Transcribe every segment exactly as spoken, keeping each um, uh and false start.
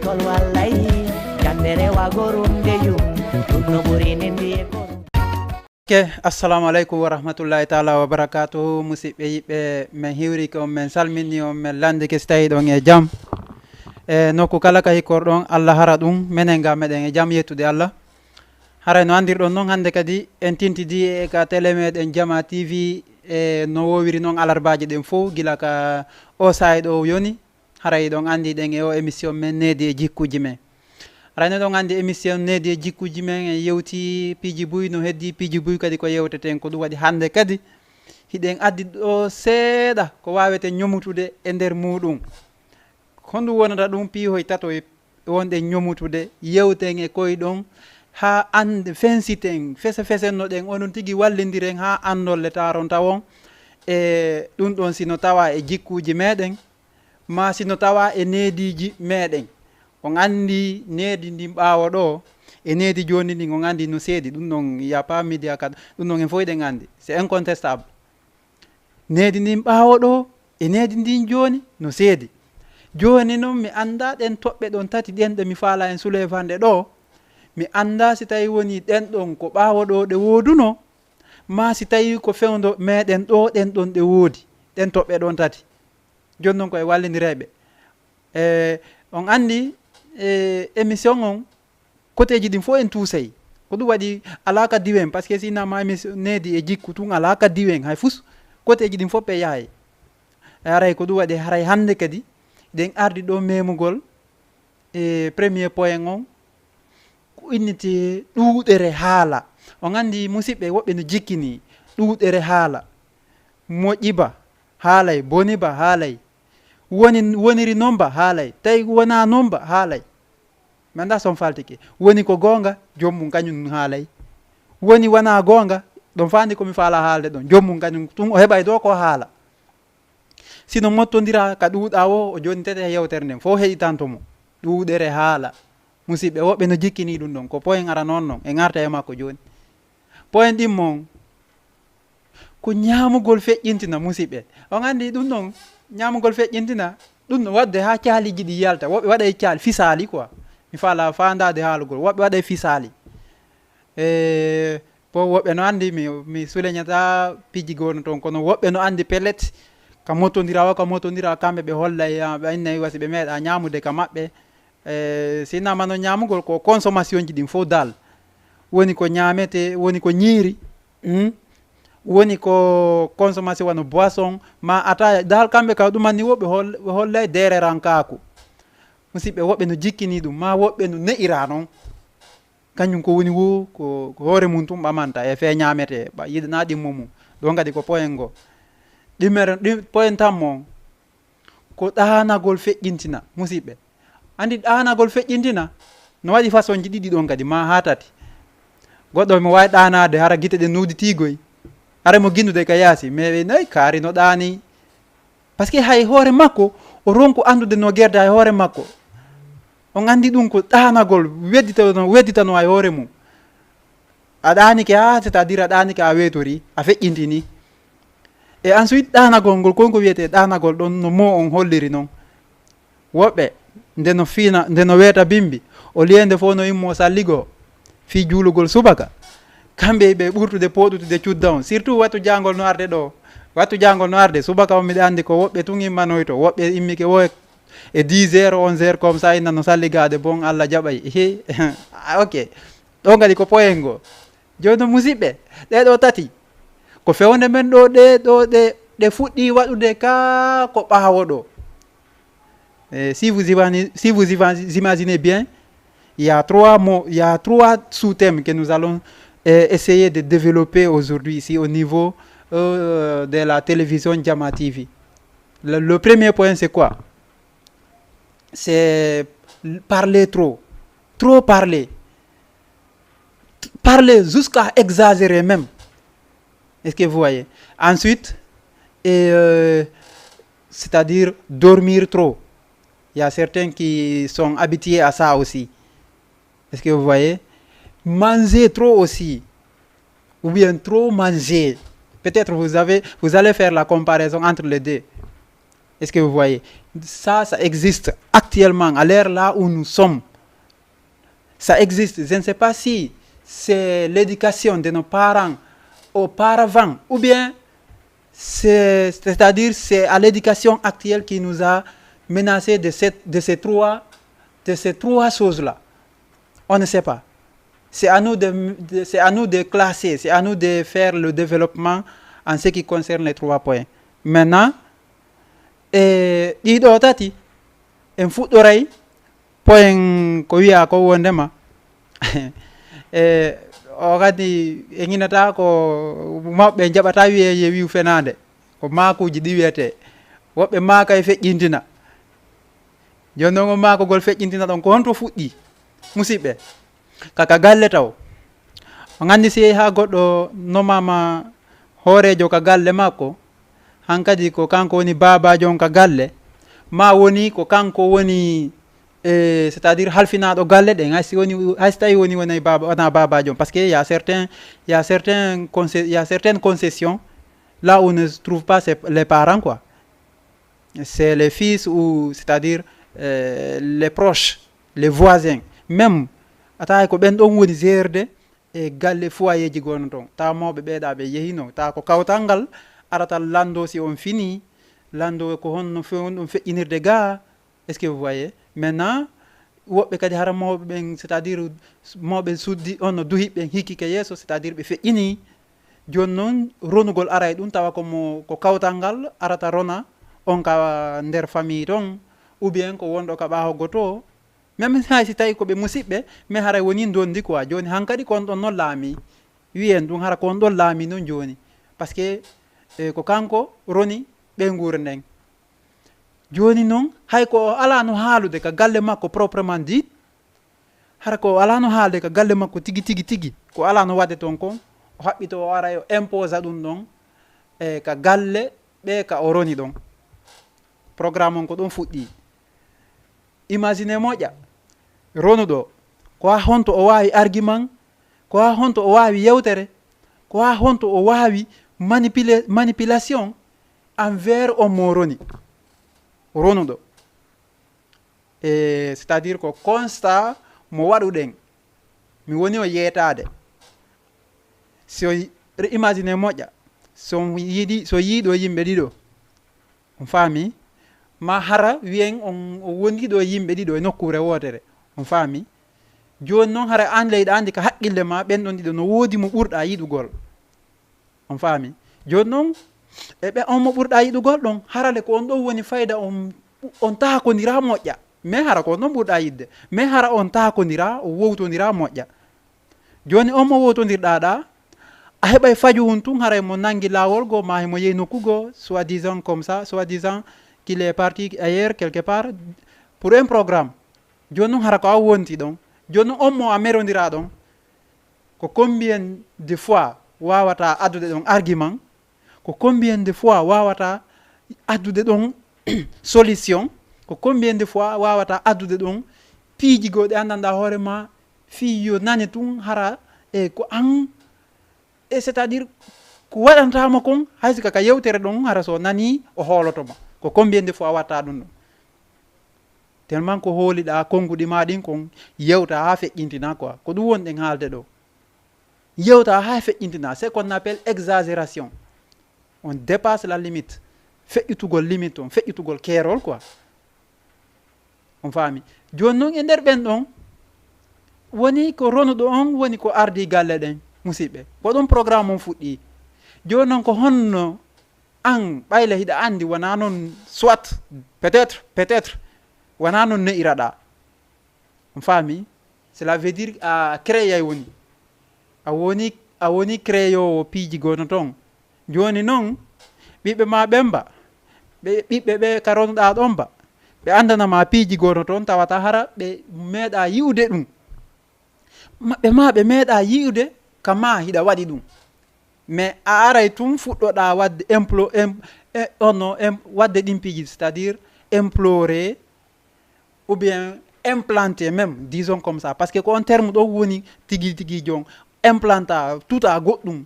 Kol wallay, jannde rewa gorum de yum, ɗum no ɓuri nindi e korum. Ke, assalamu aleykum wa rahmatullahi taala wa barakatuhu, musidɓe yiɓɓe, min hiwrike on, min salmini on, min landike si tawi ɗon e jam. E nokku kala ka hikkorɗon, Allah hara ɗum, menen ga meɗen e jam, yettude Allah. Haray no anndirɗon non, hannde kadi en tintidi e ka télé meɗen Jama T V, e no wowiri non alarbaaji ɗen fow, gila ka o saa'i ɗo yoni. Haray ɗon anndi ɗen e o émission men Needi e Jikkuuji Men. Haray no ɗon anndi émission Needi e Jikkuuji Men, en yewti piiji buy, no heddi piiji buy kadi ko yewteten. Ko ɗum waɗi hannde kadi hiɗen addi ɗo seeɗa ko waaweten ñomutude e nder muuɗum. Honɗum wonata ɗum? Piihoy tatoy wonɗen ñomutude, yewten e koyɗon, haa annde, fensiten, fese fesen no ɗen, onon tigi wallindiren haa anndon le taaron tawon. E ɗum ɗon, si no tawa e jikkuuji meɗen, maa si no tawa e neediiji meɗen. On anndi needi ndin ɓaawo ɗo, e needi jooni ndin, on anndi no seedi. Ɗum ɗon, y a pas média kad, ɗum ɗon en fof eɗen anndi. C'est incontestable. Needi ndin ɓaawo ɗo, e needi ndin jooni, no seedi. Jooni non, mi anndaa ɗen toɓɓe ɗon tati ɗen ɗe mi faala en sulevanɗe ɗo. Mi anndaa si tawi woni ɗen ɗon ko ɓaawo ɗo ɗe woodunoo, maa si tawi ko fewndo meɗen ɗo ɗen ɗon ɗe woodi, ɗen toɓɓe ɗon tati. Jooni non ko e wallindireeɓe. E, on anndi, e, émission on, koteeji ɗin fof en tuusay. Ko ɗum waɗi alaa ka diwen, parce que si innama émission Needi e Jikku tun, alaa ka diwen, hay fus, koteeji ɗin fof ɓe yahay. E haray ko ɗum waɗi, haray hannde kadi, ɗen ardi ɗo memugol, e premier point on, ko innete ɗuuɗere haala. On anndi, musidɓe, woɓɓe no jikkini ɗuuɗere haala. Moƴƴi ba haalay, boni ba haalay, woni, woniri non ba haalay, tawi wonaa non ba haalay. Mi anndaa si on faaltike. Woni ko goonga, joom mum kañum haalay. Woni wonaa goonga, ɗon faandi ko mi faala haalde ɗon. Joom mum kañum tun o heɓay ɗo ko haala. Si no mottondiraa ka ɗuuɗaa woo, o jonnitete e yewtere nden. Fof heɗitanto mo. Ɗuuɗere haala. Musidɓe, woɓɓe no jikkini ɗum ɗon. Ko point ara non non. En arta e makko jooni. Point ɗimmo on, ko ñaamugol feƴƴintina, musidɓe. On anndi ɗum ɗon, ñaamugol feƴƴintina, ɗum no waɗde haa caaliiji ɗi yalta. Woɓɓe waɗay caali, fisaali quoi. Mi faala faandaade haalugol. Woɓɓe waɗay fisaali. E, bon, woɓɓe no anndi, mi, mi suleñataa piiji goo no toon, kono woɓɓe no anndi pellet, ka motondira o, ka motondira, kamɓe ɓe hollay, ah, ɓe innay wasi ɓe meeɗa ñaamude ka maɓɓe. E, si innama no ñaamugol, ko consommation ji ɗin fof dal. Woni ko ñaamete, woni ko ñiiri, hmm? Woni ko consommation wano boisson, ma ataya. Dal kamɓe ka ɗuman ni woɓɓe hol-, ɓe hollay deererankaaku. Musidɓe, woɓɓe no jikkini ɗum, ma woɓɓe no ne'ira non. Kañum ko woni wo, ko, ko hoore mum tun ɓamanta e fee ñaamete, ɓa yiɗana ɗimmo mum. Ɗon kadi ko poyen ngo. Ɗimere, ɗim-, poyen tammo on, ko ɗaanagol feƴƴintina, musidɓe. Anndi ɗaanagol feƴƴintina, no waɗi façon ji ɗiɗi ɗon kadi, ma haa tati. Goɗɗo mo waawi ɗaanaade, hara gite ɗen nuuɗi tiigoy. Hara mo ginnude ka yaasi, mais ɓe nayi kaari no ɗaani. Parce que hay hoore makko, o ronku anndude no gerda e hoore makko. On anndi ɗum ko ɗaanagol, wedditano, wedditano e hoore mum. A ɗaanike, ah, c'est-à-dire a ɗaanike, a weetori, a feƴƴintini. Et ensuite, ɗaanagol ngol, ko ko wiyetee ɗaanagol ɗon, no mo on holliri non. Woɓɓe, nde no fiina, nde no weeta bimbi, o liye nde fof no immoo salligoo fii juulugol subaka. Kamɓe ɓe ɓurtude pooɗutude cudda on. Surtout wattu jaangol no arde ɗo. Wattu jaangol no arde, subaka on miɗa anndi ko woɓɓe tun immanoyto, woɓɓe immike wo e dix heures, onze heures comme ça, inna no salligaade, bon, Allah jaɓay. He, ah, ok. Ɗo kadi ko poyen ngo. Jooni non, musidɓe, ɗee ɗoo tati, ko fewnde men ɗoo, ɗee ɗoo, ɗe, ɗe fuɗɗii waɗude ka ko ɓaawo ɗoo. Eh, si vous ima-, si vous ima-, imaginez bien, il y a trois mots, il y a trois sous-thèmes que nous allons, euh, essayer de développer aujourd'hui ici au niveau, euh, de la télévision Jama T V. Le, le premier point, c'est quoi? C'est parler trop. Trop parler. Parler jusqu'à exagérer même. Est-ce que vous voyez? Ensuite, et, euh, c'est-à-dire dormir trop. Il y a certains qui sont habitués à ça aussi. Est-ce que vous voyez? Manger trop aussi. Ou bien trop manger. Peut-être vous avez, vous allez faire la comparaison entre les deux. Est-ce que vous voyez? Ça, ça existe actuellement, à l'heure là où nous sommes. Ça existe. Je ne sais pas si c'est l'éducation de nos parents auparavant, ou bien c'est, c'est-à-dire c'est à l'éducation actuelle qui nous a menacés de, cette, de ces trois, de ces trois choses-là. On ne sait pas. C'est à nous de, de- c'est à nous de classer, c'est à nous de faire le développement en ce qui concerne les trois points. Maintenant, e ɗiɗo tati, en fuɗɗoray poyen ko wiya ko wondema. E o kadi e ŋinata ko mawɓe jaɓata wiye ye wiw fenande. Ko makuji ɗi wiyete. Woɓɓe maka e feƴƴintina. Joni noon o makogol feƴƴintina ɗon ko honto fuɗɗi? Musidɓe, ka ka galle taw. On anndi si yehi haa goɗɗo nomama hooreejo ka galle makko, hankadi ko kanko woni baabaajo on ka galle, ma woni ko kanko woni e c'est-à-dire halfinaaɗo galle ɗen, hay si woni hay si tawi woni wonay baaba wona baabaajo on, parce que y a certains y a certains conce- y a certaines concessions là où ne se trouvent pas ses- les parents quoi. C'est les fils ou c'est-à-dire euh, les proches, les voisins même, ata hay ko ɓen ɗon woni gérde e galle foyeji gonno toon. Tawa mawɓe ɓeeɗa ɓe yehino, tawa ko kawtal ngal arata lanndo si on fini, lanndo ko honno fe- on ɗum feƴƴinirde ga. Est-ce que vous voyez? Maintenant woɓɓe kadi hara mawɓe ɓen c'est-à-dire mawɓe suddi on no duhi ɓen hikkike yeeso, c'est-à-dire ɓe feƴƴini. Jooni noon ronugol ara e ɗum tawa ko mo ko kawtal ngal arata rona on ka nder famille toon, ou bien ko wonɗo ka ɓaawo goto. Même hay si tawi ko ɓe musiɓɓe, mais haray woni ndondi quoi. Jooni hankadi ko on ɗon noon laami. Wiyen ɗum hara ko on ɗon laami noon jooni. Parce que e, ko kanko roni ɓeynguure nden. Jooni noon hay ko o alano haalude ka galle makko proprement dit, hara ko o alano haalde ka galle makko tigi tigi tigi, ko alano waɗde toon kon, o haɓɓito o ara o imposa ɗum ɗon e ka galle ɓe ka o roni ɗon. Programme on ko ɗum fuɗɗi. Imagine moƴƴa, ronuɗo, ko ha honto o waawi argument, ko ha honto o waawi yewtere, ko ha honto o waawi manipula- manipulation envers on mo roni. Ronuɗo. E c'est-à-dire ko constat mo waɗuɗen. Mi woni o yeetaade. Si o imagine moƴƴa, so yiɗi so yiiɗo yimɓe ɗiɗo, on faami? Ma hara wiyen on o wondiɗo e yimɓe ɗiɗo e nokkuure wootere, on faami? Jooni noon hara aan leyɗa anndi ka haqqille ma ɓen ɗon ɗiɗo no woodi mo ɓurɗa yiɗugol. On faami? Jooni noon e ɓe on mo ɓurɗa yiɗugol ɗon harale ko on ɗon woni fayda on on taakondira moƴƴa. Mais hara ko on ɗon ɓurɗa yiɗde. Mais hara on taakondira o wowtondira moƴƴa. Jooni on mo wowtondirɗa ɗa a heɓay faju hun tun haray mo nangi laawol goo ma himo yehi nokku goo, soit disant comme ça, soit disant qu'il est parti ailleurs quelque part pour un programme. Jooni noon hara ko a wonti ɗon. Jooni noon on mo a merondira ɗon, ko combien de fois wawata addude ɗon argument? Ko combien de fois wawata addude ɗon solution? Ko combien de fois wawata addude ɗon piiji goo ɗe anndanɗa hoore ma fii yo nane tun hara e ko an e c'est-à-dire ko waɗantama kon? Hay sika ka yewtere ɗon hara so nani o hoolotoma. Ko combien de fois watta ɗum ɗon? Tellement ko hooliɗa konnguɗi ma ɗin kon, yewta ha feƴƴintina quoi. Ko ɗum wonɗen haalde ɗo. Yewta ha feƴƴintina, c'est qu'on appelle exagération. On dépasse la limite. Feƴƴutugol limite on, feƴƴutugol keerol quoi. On faami? Jooni noon e nder ɓen ɗon woni ko ronuɗo on woni ko ardi galle ɗen, musiɓɓe. Ko ɗum programme on fuɗɗi. Jooni noon ko honno an ɓayla hiɗa anndi wona noon, soit peut-être peut-être wona noon ne'iraɗa. On faami? Cela veut dire a créé woni a woni a woni créowo piiji gono toon. Jooni noon ɓiɓɓe ma ɓen ba ɓe ɓiɓɓe ɓe ka ronuɗa ɗon ba ɓe anndana ma piiji gono toon tawata hara ɓe meeɗa yi'ude ɗum. Maɓɓe ma ɓe meeɗa yi'ude ka ma hiɗa waɗi ɗum. Mais a aray tun fuɗɗoɗa waɗde implo im- e- ono im- waɗde ɗin piiji, c'est-à-dire implorer ou bien implanter même, disons comme ça, parce que ko on terme ɗo woni tigi tigi jon implanta tuta goɗɗum.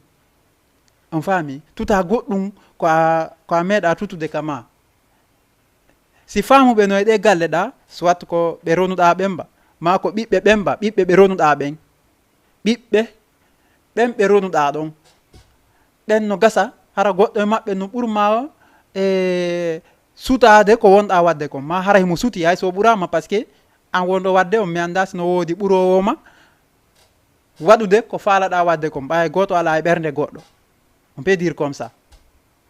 On faami? Tuta goɗɗum ko a ko a meeɗa tutude ka ma. Si faamuɓe no e ɗe galle ɗa, soit ko ɓe ronuɗa ɓen ba, ma ko ɓiɓɓe ɓen ba, ɓiɓɓe ɓe ronuɗa ɓen. Ɓiɓɓe ɓen ɓe ronuɗa ɗon. Ɓen no gasa, hara goɗɗo e maɓɓe no ɓurma e sutaade ko wonɗa waɗde kon. Ma hara himo suti, hay so ɓurama, parce que an wonɗo waɗde on, mi annda si no woodi ɓuroowo ma waɗude ko faalaɗa waɗde kon. Ɓay gooto alaa e ɓernde goɗɗo. On peut dire comme ça.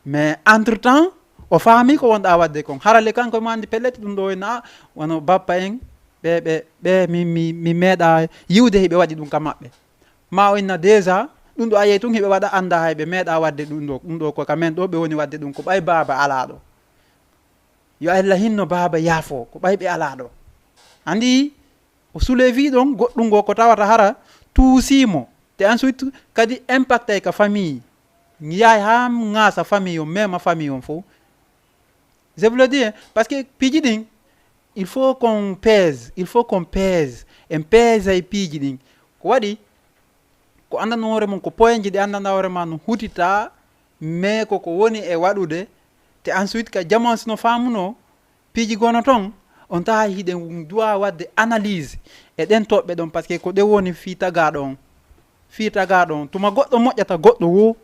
Mais entre temps, o faami ko wonɗa waɗde kon. Hara le kanko mo anndi pellet ɗum ɗo na, wano bappa en, ɓe, ɓe, ɓe mi, mi, mi meeɗa yiwde hiɓe waɗi ɗum ka maɓɓe. Ma o inna déjà, ɗum ɗo a yehi tun hiɓe waɗa annda hay ɓe meeɗa waɗde ɗum ɗo, ɗum ɗo ko ka men ɗo ɓe woni waɗde ɗum ko ɓay baaba alaa ɗo. Yo Allah hinno baaba yaafo, ko ɓay ɓe alaa ɗo. Anndi, o soulevi ɗon goɗɗum ngo ko tawata hara tuusii mo. Te ensuite, kadi impactay ka famille. Yaay haa ŋaasa famille on, mema famille on fof. Je vous le dis, hein, parce que piiji ɗin, il faut qu'on pèse, il faut qu'on pèse. En peesay piiji ɗin. Ko waɗi, ko anndanoo hoore mum, ko pointji ɗi anndanɗa hoore ma no hutita, mais ko ko woni e waɗude. Te ensuite, ka jaman si no faamunoo, piiji gono ton, on taha hiɗen duwa waɗde analyse e ɗen toɓɓe ɗon, parce que ko ɗe woni fii tagaɗo on. Fii tagaɗo on. Tuma goɗɗo moƴƴata goɗɗo wo,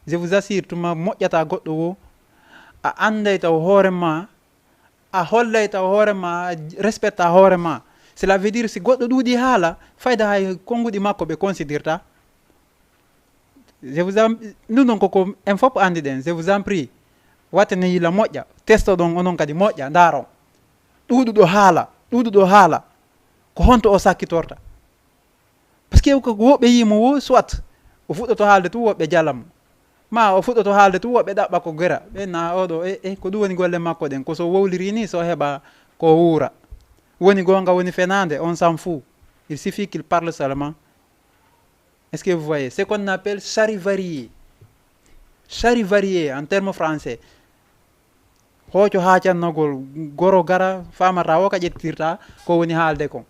je vous assure, tuma moƴƴata goɗɗo wo, a anday taw hoore ma, a hollay taw hoore ma, a respecta hoore ma. Cela veut dire, si goɗɗo ɗuuɗi haala, fayda hay konnguɗi makko ɓe considirta. Je vous en, ɗum ɗon koko en fof anndi ɗen. Je vous en prie, watte ne yila moƴƴa, testo ɗon onon kadi moƴƴa, ndaaro. Ɗuuɗuɗo haala, ɗuuɗuɗo haala, ko honto o sakkitorta? Parce que ko woɓɓe yii mo wo, soit o fuɗɗoto haalde tun, woɓɓe jala mo. Ma o fuɗɗoto haalde tun, woɓɓe ɗaɓɓa ko gera. Ɓe na oɗo, e, e, ko ɗum woni golle makko ɗen. Ko so wowliri ni, so heɓa ko wuura. Woni goonga, woni fenaande, on s'en fout. Il suffit qu'il parle seulement. Est-ce que vous voyez? Ce qu'on appelle charivari. Charivari en terme français. Hooco haa cannagol, goro gara, faamata o ka ƴettirta ko woni haalde kon.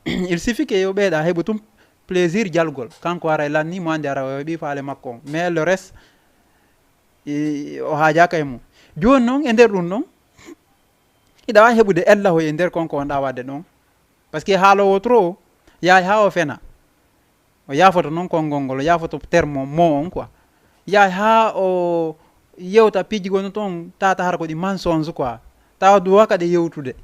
Il suffit que yo ɓeyda heɓu tum plaisir jalgol. Kanko ara e lanni, mo anndi ara o heɓi faale makko on. Mais le reste, i, o haajaaka e mum. Jooni noon, e nder ɗum ɗon, iɗa waawi heɓude ella hoy e nder kon ko wonɗa waɗde ɗon. Parce que haaloowo trop, yaay haa o fena. O yaafoto noon konngol ngol, o yaafoto terme mo on quoi. Yaay haa o yewta piiji gono toon, tata hara ko ɗi mensonge quoi. Tawa duwa kadi yewtude.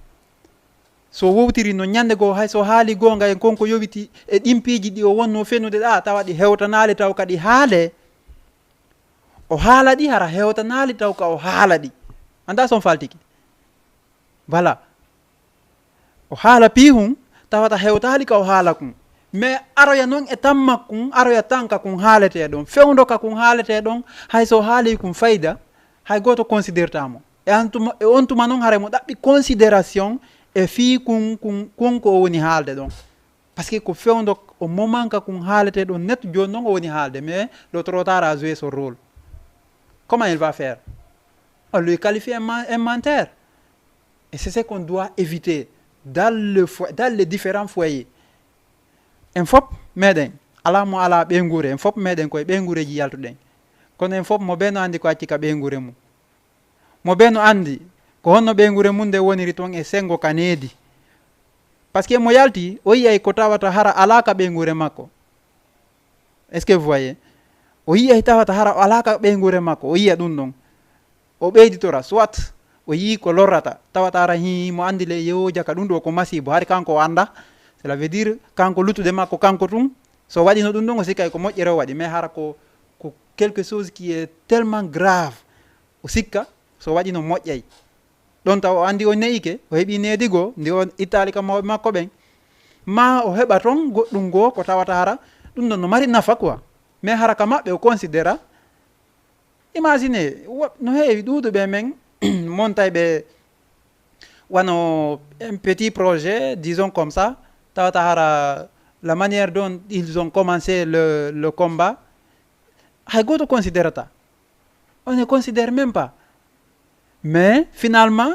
So wowtiri no ñande goo, hay so haali goonga en kon ko yowiti e ɗin piiji ɗi o wonno fenude ɗa, tawa ɗi hewtanaali taw kadi haale. O haala ɗi hara hewtanaali taw ka o haala ɗi. Anda son faltiki. Voilà. O haala pii hun, tawata hewtaali ka o haala kun. Mais aroya noon e tamma kun, aroya tan ka kun haaletee ɗon. Fewndo ka kun haaletee ɗon, hay so haali kun fayda, hay gooto considérta mo. E on tuma, e on tuma noon haray mo ɗaɓɓi considération e fii kun, kun, kun ko o woni haalde ɗon. Parce que ko fewndo au moment ka kun haaletee ɗon net, jooni noon o woni haalde, mais le trop tard a joué son rôle. Comment il va faire? On lui qualifie un men-, un menteur. Et c'est ce qu'on doit éviter dans le fo-, dans les différents foyers. En fop meɗen, alaa mo alaa ɓeynguure, en fop meɗen koye ɓeynguureeji yaltuɗen. Kono en fop mo bee no anndi ko acci ka ɓeynguure mum. Mo bee no anndi ko honno ɓeynguure mum nde woniri toon e senngo ka needi. Parce que mo yalti, o yi'ay ko tawata hara alaa ka ɓeynguure makko. Est-ce que vous voyez? O yi'ay tawata hara alaa ka ɓeynguure makko, o yi'a ɗum ɗon. O ɓeyditora, soit o yii ko lorrata, tawata hara hii mo anndi le yewo jaka ɗum ɗo ko masiibo, hari kanko o annda. Cela veut dire, kanko luttude makko, kanko tun, so waɗino ɗum ɗon, o sikkay ko moƴƴere o waɗi, mais hara ko, ko quelque chose qui est tellement grave. O sikka, so waɗino moƴƴay. Ɗon taw o anndi o ne'ike, o heɓi needi goo, ndi o ittaali ka mawɓe makko ɓen. Ma o heɓa ton goɗɗum goo ko tawata hara, ɗum ɗon no mari nafa quoi. Mais hara ka maɓɓe o considéra, imagine, wo-, no heewi ɗuuɗuɓe men, montay ɓe wano un petit projet, disons comme ça, tawata hara la manière dont ils ont commencé le, le combat, hay gooto considérata. On ne considère même pas. Mais finalement,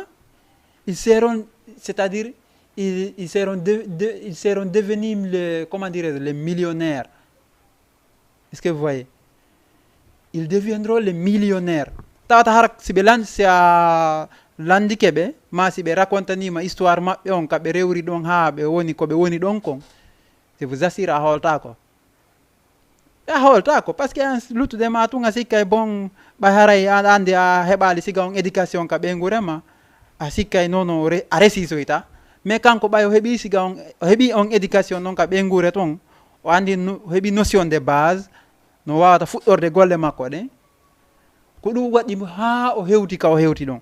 ils seront, c'est-à-dire, ils, ils seront de, de, ils seront devenus les, comment dirais-je, les millionnaires. Est-ce que vous voyez? Ils deviendront les millionnaires. Tawata hara si ɓe lan, si a, Lanndike ɓe, maa si ɓe rakontaniima histoire maɓɓe on, ka ɓe rewri ɗon haa ɓe woni ko ɓe woni ɗon kon, je vous assure, a hooltaako. A hooltaako, parce que an luttude ma tun a sikkay bon, ɓay haray a anndi a heɓaali siga on éducation ka ɓeynguure ma, a sikkay non non re-, a resisoyta. Mais kanko ɓay o heɓi siga on, o heɓi on éducation non ka ɓeynguure ton, o anndi no, o heɓi notion de base, no waawata fuɗɗorde golle makko ɗen. Ko ɗum waɗi mo haa o hewti ka o hewti ɗon.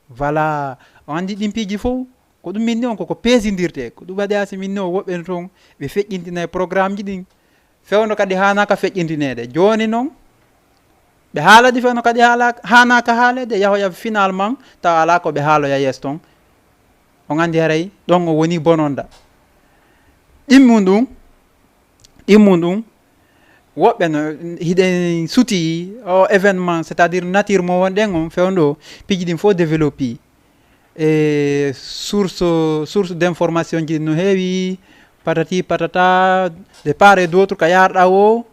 Voilà, o anndi ɗin piiji fof, ko ɗum min ni on koko peesindirte, ko ɗum waɗi haa si min ni o woɓɓe no toon, ɓe feƴƴintina e programme ji ɗin. Fewndo kadi haanaaka feƴƴintineede. Jooni noon, ɓe haaladi fewndo kadi haala-, haanaaka haaleede, yahoya finalement, tawa alaa ko ɓe haaloya yeeso toon. On anndi haray, ɗon o woni bononda. Ɗimmu ndun, ɗimmu ndun, woɓɓe no, hiɗen suti o événement, c'est-à-dire nature mo wonɗen on fewndo, piiji ɗin fof développé. E source, source d'information ji no heewi, patati patata, de part et d'autre, ka yaarɗa o,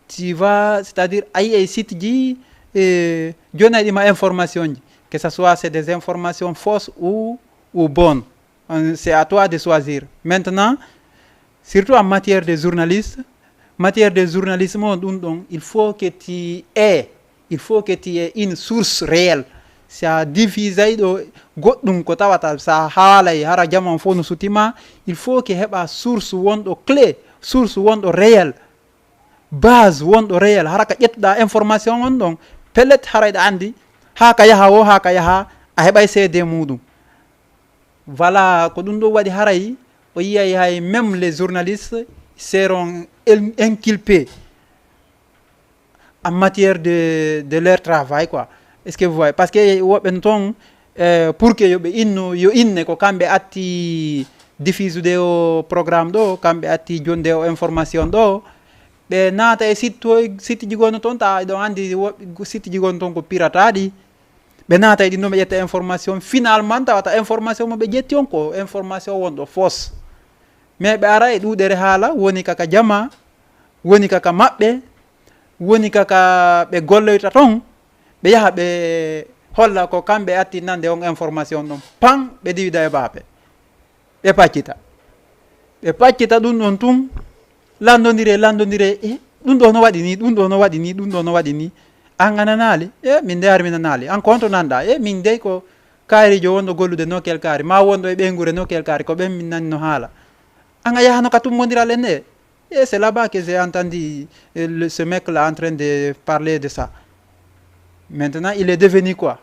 tu vas, c'est-à-dire, a yi'ay site ji, e, jonnay ɗi ma information ji, que ça soit c'est des informations fausses ou, ou bonnes. Euh, c'est à toi de choisir. Maintenant, surtout en matière de journaliste, matière de journalisme, on ɗum ɗon, il faut que tu aies, il faut que tu aies une source réelle. Si a diffusay ɗo goɗɗum ko tawata, sa haalay, hara jama on fof no sutima, il faut que heɓa source wonɗo clé, source wonɗo réel, base wonɗo réel, hara ka ƴettuɗa information on ɗon, pellet haray ɗa anndi, haa ka yaha o, haa ka yaha, a heɓay seede muɗum. Voilà, ko ɗum ɗo waɗi haray, o yiyay hay même les journalistes seront in-, inculpés en matière de, de leur travail, quoi. Est-ce que vous voyez? Parce que woɓɓe no toon, euh, pour que yo ɓe inno, yo inne ko kamɓe atti diffusude o programme ɗo, kamɓe atti jonde o information ɗo, ɓe naata e site, site ji gonno toon, ta ɗon anndi woɓɓe site ji gonno toon ko pirataɗi. Ɓe naata e ɗin ɗon, ɓe ƴetta information. Finalement, tawata information mo ɓe ƴetti on ko information wonɗo fausse. Mais ɓe ara e ɗuuɗere haala, woni kaka jama, woni kaka maɓɓe, woni kaka ɓe golloyta ton, ɓe yaha ɓe holla ko kamɓe atti nande on information ɗon. Pan, ɓe diwida e baape. Ɓe paccita. Ɓe paccita ɗum ɗon tun, lanndondire, lanndondire, e, ɗum ɗo no waɗi ni, ɗum ɗo no waɗi ni, ɗum ɗo no waɗi ni. An a nanaali? E, min de hari mi nanaali. An ko honto nanɗa? E, min dey ko kaarijo wonɗo gollude nokkel kaari, ma wonɗo e ɓeynguure nokkel kaari, ko ɓen min nani no haala. An a yahano ka tummondiral en e? E, c'est là-bas que j'ai entendu, euh, le, ce mec-là en train de parler de ça. Maintenant, il est devenu quoi?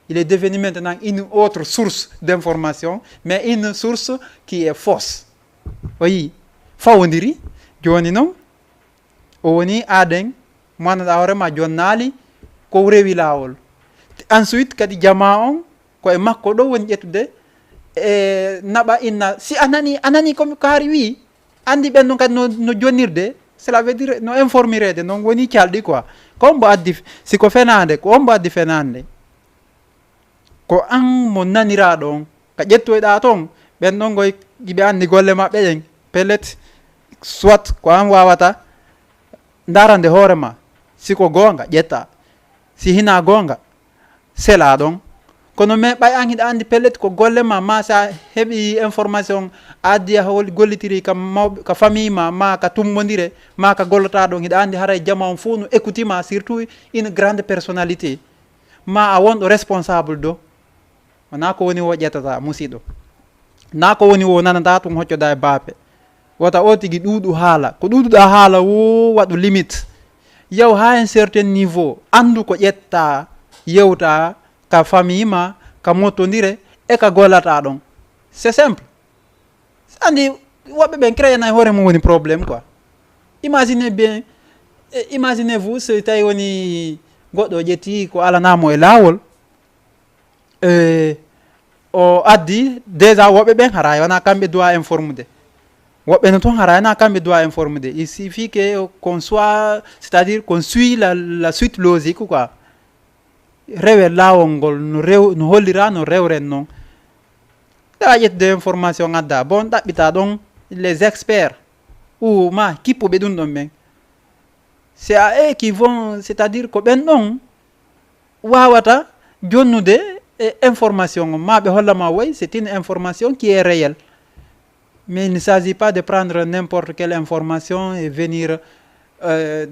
Il est devenu maintenant une autre source d'information, mais une source qui est fausse. O yii, fawondiri, jooni noon, o woni aaden, mo annduɗaa hoore ma jonnaali, ko rewi laawol. Ensuite, kadi jamaa on, ko e makko ɗo woni ƴettude, e naɓa inna, si a nani, a nani ko, ko hari wii, anndi ɓen ɗon kadi no, no jonnirde, cela veut dire no informirede, noon woni calɗi quoi. Ko on mbo addi, si ko fenaande, ko on mbo addi fenaande. Ko an mo naniraaɗo on, ka ƴettoyɗaa ton, ɓen ɗon goy, iɓe anndi golle maɓɓe ɗen, pellet, soit ko an waawata ndaarande hoore ma, si ko goonga, ƴetta, si hinaa goonga, selaa ɗon. Kono mais ɓay an hiɗa anndi pellet ko golle ma, ma sa heɓi information, a addi a hol-, gollitiri ka mawɓe, ka famille ma, ma ka tummbondire, ma ka gollotaa ɗon, hiɗa anndi haray jama on fof no écouti ma, surtout une grande personnalité, ma a wonɗo responsable do. Wonaa ko woni wo ƴettata, musiɗɗo. Naa ko woni wo nanata tun hoccoda e baape. Wota o tigi ɗuuɗu haala. Ko ɗuuɗuɗaa haala wo waɗu limite. Yaw haa un certain niveau. Anndu ko ƴettaa, yewtaa ka famille ma, ka mottondire, e ka gollataa ɗon. C'est simple. Anndi, woɓɓe ɓen créé na e hoore mum woni problème quoi. Imaginez bien, eh, imaginez-vous, so tawi woni goɗɗo ƴetti ko alanaa mo e laawol, eh, o addi, déjà woɓɓe ɓen haray wonaa kamɓe doit informude. Woɓɓe no toon haray wonaa kamɓe doit informude. Il suffit que qu'on soit, c'est-à-dire qu'on suit la, la suite logique quoi. Rewe laawol ngol no rew-, no hollira no rewren non. Ɗa ƴettude information adda, bon ɗaɓɓita ɗon les experts ou ma kippuɓe ɗum ɗon ɓen. C'est à eux qui vont, c'est-à-dire ko ɓen ɗon waawata Jonnude e information on, ma ɓe holla ma, way, c'est une information qui est réelle. Mais il ne s'agit pas de prendre n'importe quelle information et venir, euh,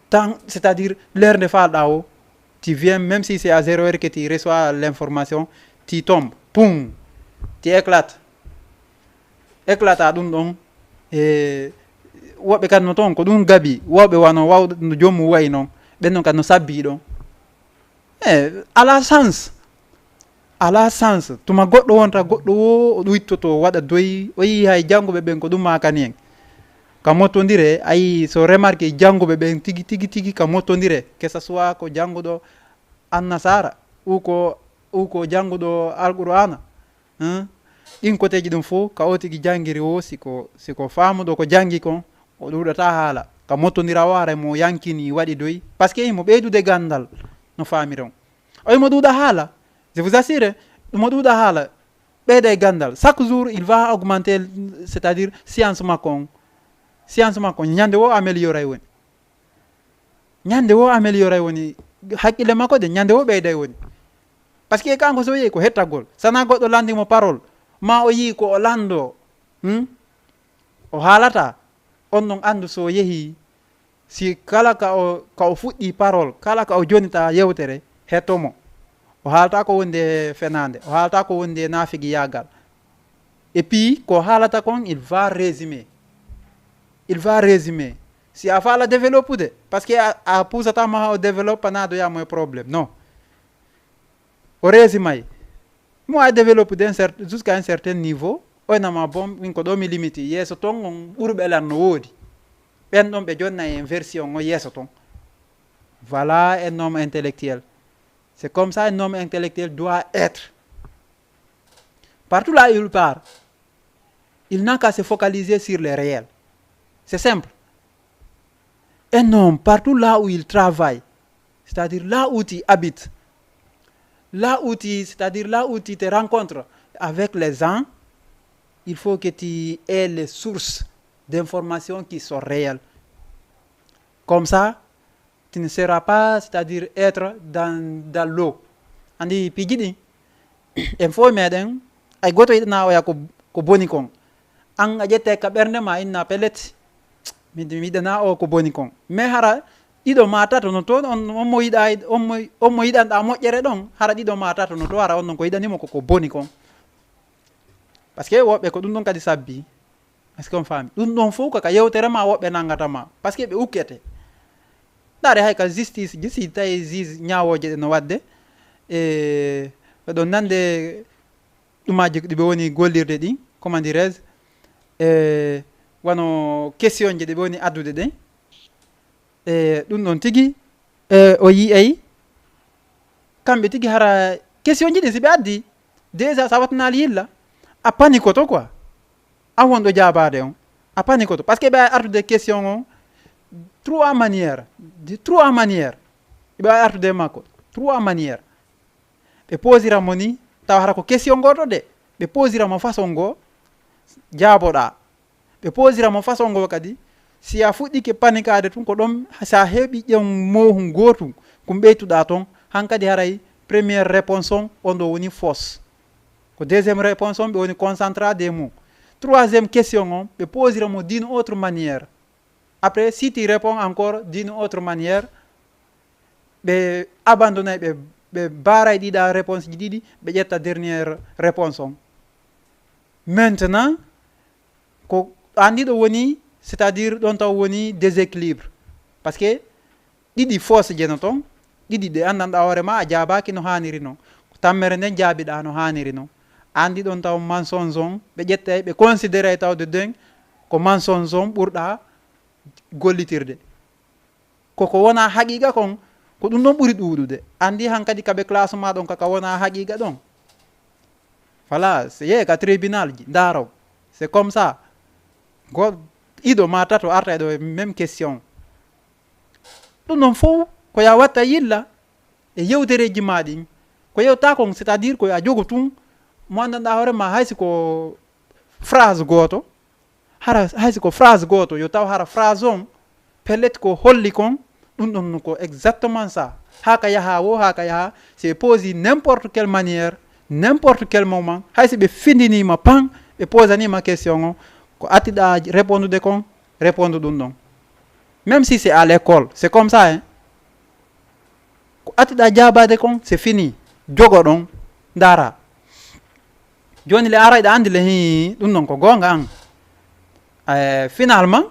tant, c'est-à-dire, l'heure nde faalɗa o, tu viens, même si c'est à zéro heure que tu reçois l'information, tu tombes, pum, tu éclates. Éclata ɗum ɗon, e woɓɓe kan no toon ko ɗum gabi, woɓɓe wano wawɗo no joomum wayi noon, ɓen noon kan no sabbi ɗon. E ala chance, ala chance, tuma goɗɗo wonta goɗɗo wo o ɗuytoto waɗa doyi, o yii hay jannguɓe ɓen ko ɗum makani en. Ka mottondire, ayi, so remarque jannguɓe ɓen tigi, tigi, tigi ka mottondire, que ça soit ko jannguɗo Annasara, ou ko, ou ko jannguɗo Alqur'aana, hein? Ɗin koteeji ɗum fof, ka o tigi janngiri o, si ko, si ko faamuɗo ko janngi kon, o ɗuuɗata haala. Ka mottondira o, haray mo yankini, waɗi doyi. Parce que himo ɓeydude ganndal, no faamiron. O himo ɗuuɗa haala. Je vous assure, ɗum o ɗuuɗa haala. Ɓeyda e ganndal. Chaque jour, il va augmenter, c'est-à-dire, science makko on. Science makko on. Ñande o amélioray woni. Ñande o amélioray woni. Hakkille makko de, ñande o ɓeyday woni. Parce que kanko so yehi ko hettagol. Sana goɗɗo landi mo parole. Ma o yii ko o lando. Hmm? O haalata. On non andu so yehi. Si kala ka o, ka o fuɗɗi parole, kala ka o jonita yewtere, hetto mo. O haalata ko wonde fenaande. O haalata ko wonde naafigi yaagal. Et puis, ko haalata kon, il va résumer. Il va résumer. Si a faala développude, parce que a, a puusata ma o développe, na do ya moy problème. Non. O résumay. Mo a développude un cer-, jusqu'à un certain niveau, o nama bon, min ko ɗo mi limiti. Yeeso ton on ɓurɓe lan no woodi. Ɓen ɗon ɓe jonna en version o yeeso ton. Voilà un homme intellectuel. C'est comme ça un homme intellectuel doit être. Partout là où il part, il n'a qu'à se focaliser sur les réels. C'est simple. Un homme, partout là où il travaille, c'est-à-dire là où tu habites, là où tu, c'est-à-dire là où tu te rencontres avec les gens, il faut que tu aies les sources d'informations qui sont réelles. Comme ça, tu ne seras pas, c'est-à-dire être dans, dans l'eau. Andi piiji ɗin, en fof meɗen, ay goto yiɗana oya ko, ko boni kon. An a ƴette ka ɓernde ma, inna pellet, mi, mi yiɗana o ko boni kon. Mais hara ɗiɗo ma tato no toon, on, on mo yiɗa, on mo, on mo yiɗanɗa moƴƴere ɗon, hara ɗiɗo ma tato no toon, hara on non ko yiɗanimo ko, ko boni kon. Parce que woɓɓe ko ɗum ɗon kadi sabbi. Est-ce qu'on faami? Ɗum ɗon fof ko ka yewtere ma woɓɓe nanngata ma. Parce que ɓe ukkete. Ndaare hay ka justice ji, si tawi juge ñaawooje ɗe no waɗde, e, ɓe ɗon nande ɗumaaji ɗi ɓe woni gollirde ɗin, comment dirais-je, e, wano question ji ɗi ɓe woni addude ɗin. E, ɗum ɗon tigi, e, o yi'ay, kamɓe tigi hara question ji ɗin si ɓe addi, déjà sa wattanaali yilla, a panikoto quoi. A wonɗo jaabaade on, a panikoto. Parce que ɓe artude question on, trois manières, de trois manières. Ɓe artude makko, trois manières. Ɓe posira mo ni, tawa hara ko question gooto de. Ɓe posira mo façon goo, jaaboɗaa. Ɓe posira mo façon goo kadi, si a fuɗɗike panikaade tun, ko ɗon, sa heɓi ƴen moohun gootun, kun ɓeytuɗaa ton, hankadi haray première réponse on, on ɗo woni fausse. Ko deuxième réponse on, ɓe woni concentré de mum. Troisième question on, ɓe posira mo d'une autre manière. Après, si tu réponds encore d'une autre manière, ɓe abandonne, ɓe, ɓe baray ɗiɗa réponse ji ɗiɗi, ɓe ƴetta dernière réponse on. Maintenant, ko anndi ɗo woni, c'est-à-dire ɗon taw woni déséquilibre. Parce que ɗiɗi fausse je no ton, ɗiɗi ɗe anndanɗa hoore ma a jaabaaki no haaniri non. Ko tammere nden jaabiɗa no haaniri non. Anndi ɗon taw mensonge on, ɓe ƴettay, ɓe considéray tawde den ko mensonge on ɓurɗa gollitirde. Koko wona haqiqa kon, ko ɗum ɗon ɓuri ɗuuɗude. Anndi hankadi ka ɓe classe ma ɗon kaka wona haqiqa ɗon. Voilà, c'est, yehi ka tribunal ji, ndaaro. C'est comme ça. Go, ɗiɗo ma tato arta e ɗo e même question. Ɗum ɗon fof ko ya watta yilla e yewtereji ma ɗin. Ko yewta kon, c'est-à-dire ko ya jogo tun, mo anndanɗa hoore ma hay si ko phrase gooto, hara hay si ko phrase gooto, yo taw hara phrase on, pellet ko holli kon, Ɗum ɗon no ko exactement ça. Haa ka yaha wo, haa ka yaha, c'est posé n'importe quelle manière, n'importe quel moment. Hay si ɓe findinima pan, ɓe posanima question o, ko attiɗa répondude kon, répondu ɗum ɗon. Même si c'est à l'école, c'est comme ça, hein. Ko attiɗa jaabaade kon, c'est fini. Jogo ɗon, ndaara. Jooni le ara iɗa anndi le hi ɗum ɗon ko goonga an. Eh, finalement,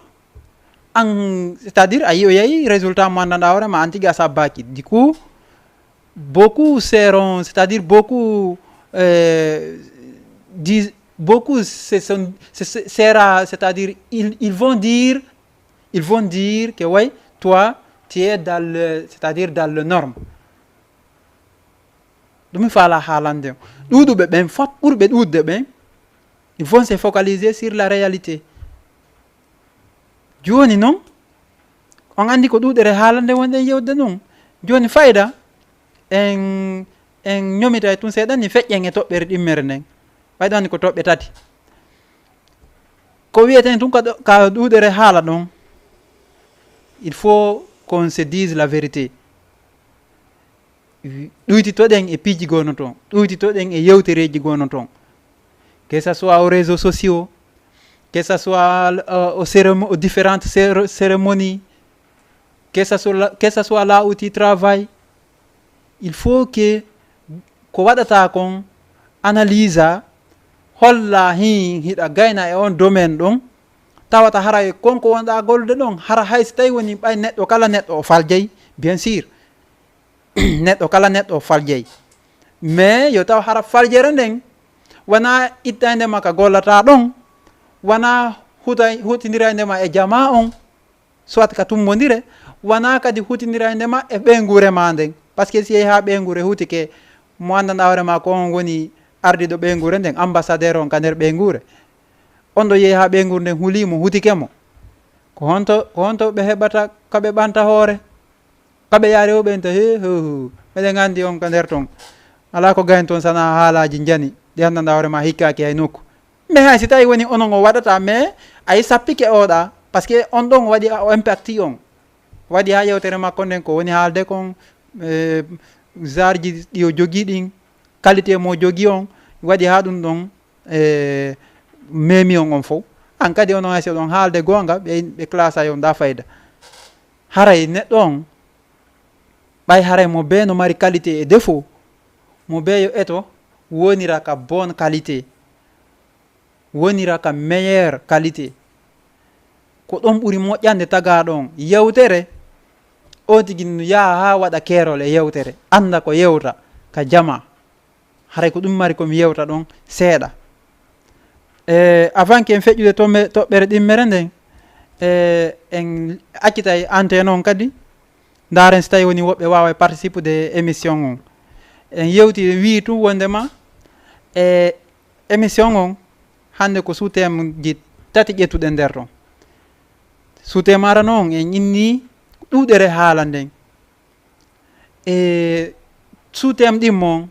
an, c'est-à-dire a yi'oyay résultat mo anndanɗa hoore ma an tigi a sabbaaki. Du coup, beaucoup seront, c'est-à-dire beaucoup, euh, dis, beaucoup se sont, se, se, sera, c'est-à-dire ils, ils vont dire, ils vont dire que, ouais, toi, tu es dans le, c'est-à-dire dans le norme. Ɗum mi faala haalande on. Ɗuuɗuɓe ɓen fop, ɓurɓe ɗuuɗde ɓen, ils vont se focaliser sur la réalité. Jooni non, on anndi ko ɗuuɗere haalande wonɗen yewde non. Jooni fayda, en, en ñomita e tun seeɗa ni, feƴƴen e toɓɓere ɗimmere nden. Ɓay ɗon anndi ko toɓɓe tati. Ko wiyeten tun ka ɗo, ka ɗuuɗere haala ɗon, il faut qu'on se dise la vérité. Wi-, ɗuytitoɗen e piiji goo no ton, ɗuytitoɗen e yewtereeji goo no ton. Que ça soit aux réseaux sociaux, que ça soit, euh, aux cérémo-, aux différentes cér-, cérémonies, que ça soit la, que ça soit là où tu travailles, il faut que ko waɗata kon analyse a, holla hin hiɗa gayna e on domaine ɗon, tawata hara e kon ko wonɗa gollude ɗon, hara hay si tawi woni ɓay neɗɗo kala neɗɗo o faljay, bien sûr. Neɗɗo kala neɗɗo o faljay. Mais yo taw hara faljere nden, wona ittande ma ka gollata ɗon, wona huta-, hutindirande ma e jama on, soit ka tummondire, wona kadi hutindirande ma e ɓeynguure ma nden. Parce que si yehi ha ɓeynguure hutike, mo anndanɗa hoore ma ko on woni ardiɗo ɓeynguure nden, ambassadeur on ka nder ɓeynguure. On ɗo yehi ha ɓeynguure nden huli mo, hutike mo. Ko honto, ko honto ɓe heɓata ka ɓe ɓanta hoore? Ka ɓe yaari o ɓen ta, he, ho, ho. Meɗen anndi on ka nder ton. Alaa ko gayn ton sana haalaaji njani, ɗi anndanɗa hoore ma hikkaaki hay nokku. Mais hay si tawi woni onon o waɗata, mais ay sappike oɗa, parce que on ɗon waɗi a o impacti on. Waɗi ha yewtere makko nden ko woni haalde kon, eh, zarji ɗi o jogii ɗin, qualité mo jogii on, waɗi ha ɗum ɗon, eh, memi on on fof. An kadi onon hay si oɗon haalde goonga, ɓe, ɓe classa on da fayda. Haray neɗɗo on, ɓay haray mo bee no mari qualité e défaut, mo bee yo eto wonira ka bonne qualité, wonira ka meilleure qualité. Ko ɗon ɓuri moƴƴande tagaaɗo on. Yewtere, on tigi no yaha haa waɗa keerol e yewtere, annda ko yewta ka jama. Haray ko ɗum mari ko mi yewta ɗon seeɗa. E, avant que en feƴƴude to me-, toɓɓere ɗimmere nden, e, en accitay antenne on kadi, ndaaren si tawi woni woɓɓe waaway participude e émission on. En yewti, en wii tun wondema, e, émission on hannde ko sous-thème ji tati ƴettuɗen nder ton. Sous-thème arano on en inni ɗuuɗere haala nden. E sous-thème ɗimmo on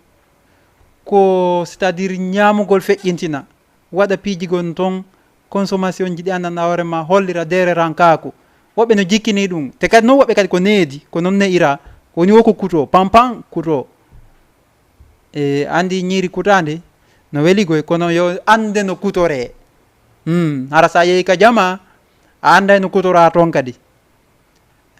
ko, c'est-à-dire ñaamugol feƴƴintina, waɗa piiji gon ton, consommation ji ɗi anndanɗa hoore ma, hollira deere rankaaku. Woɓɓe no jikkini ɗum, te kadi non woɓɓe kadi ko needi, ko non ne'ira, ko woni wo ko kuto, pam pam kuto. E anndi ñiiri kutaandi no weli goy, kono yo annde no kutoree. Hmm, hara sa yehi ka jama, a annday no kutoraa ton kadi.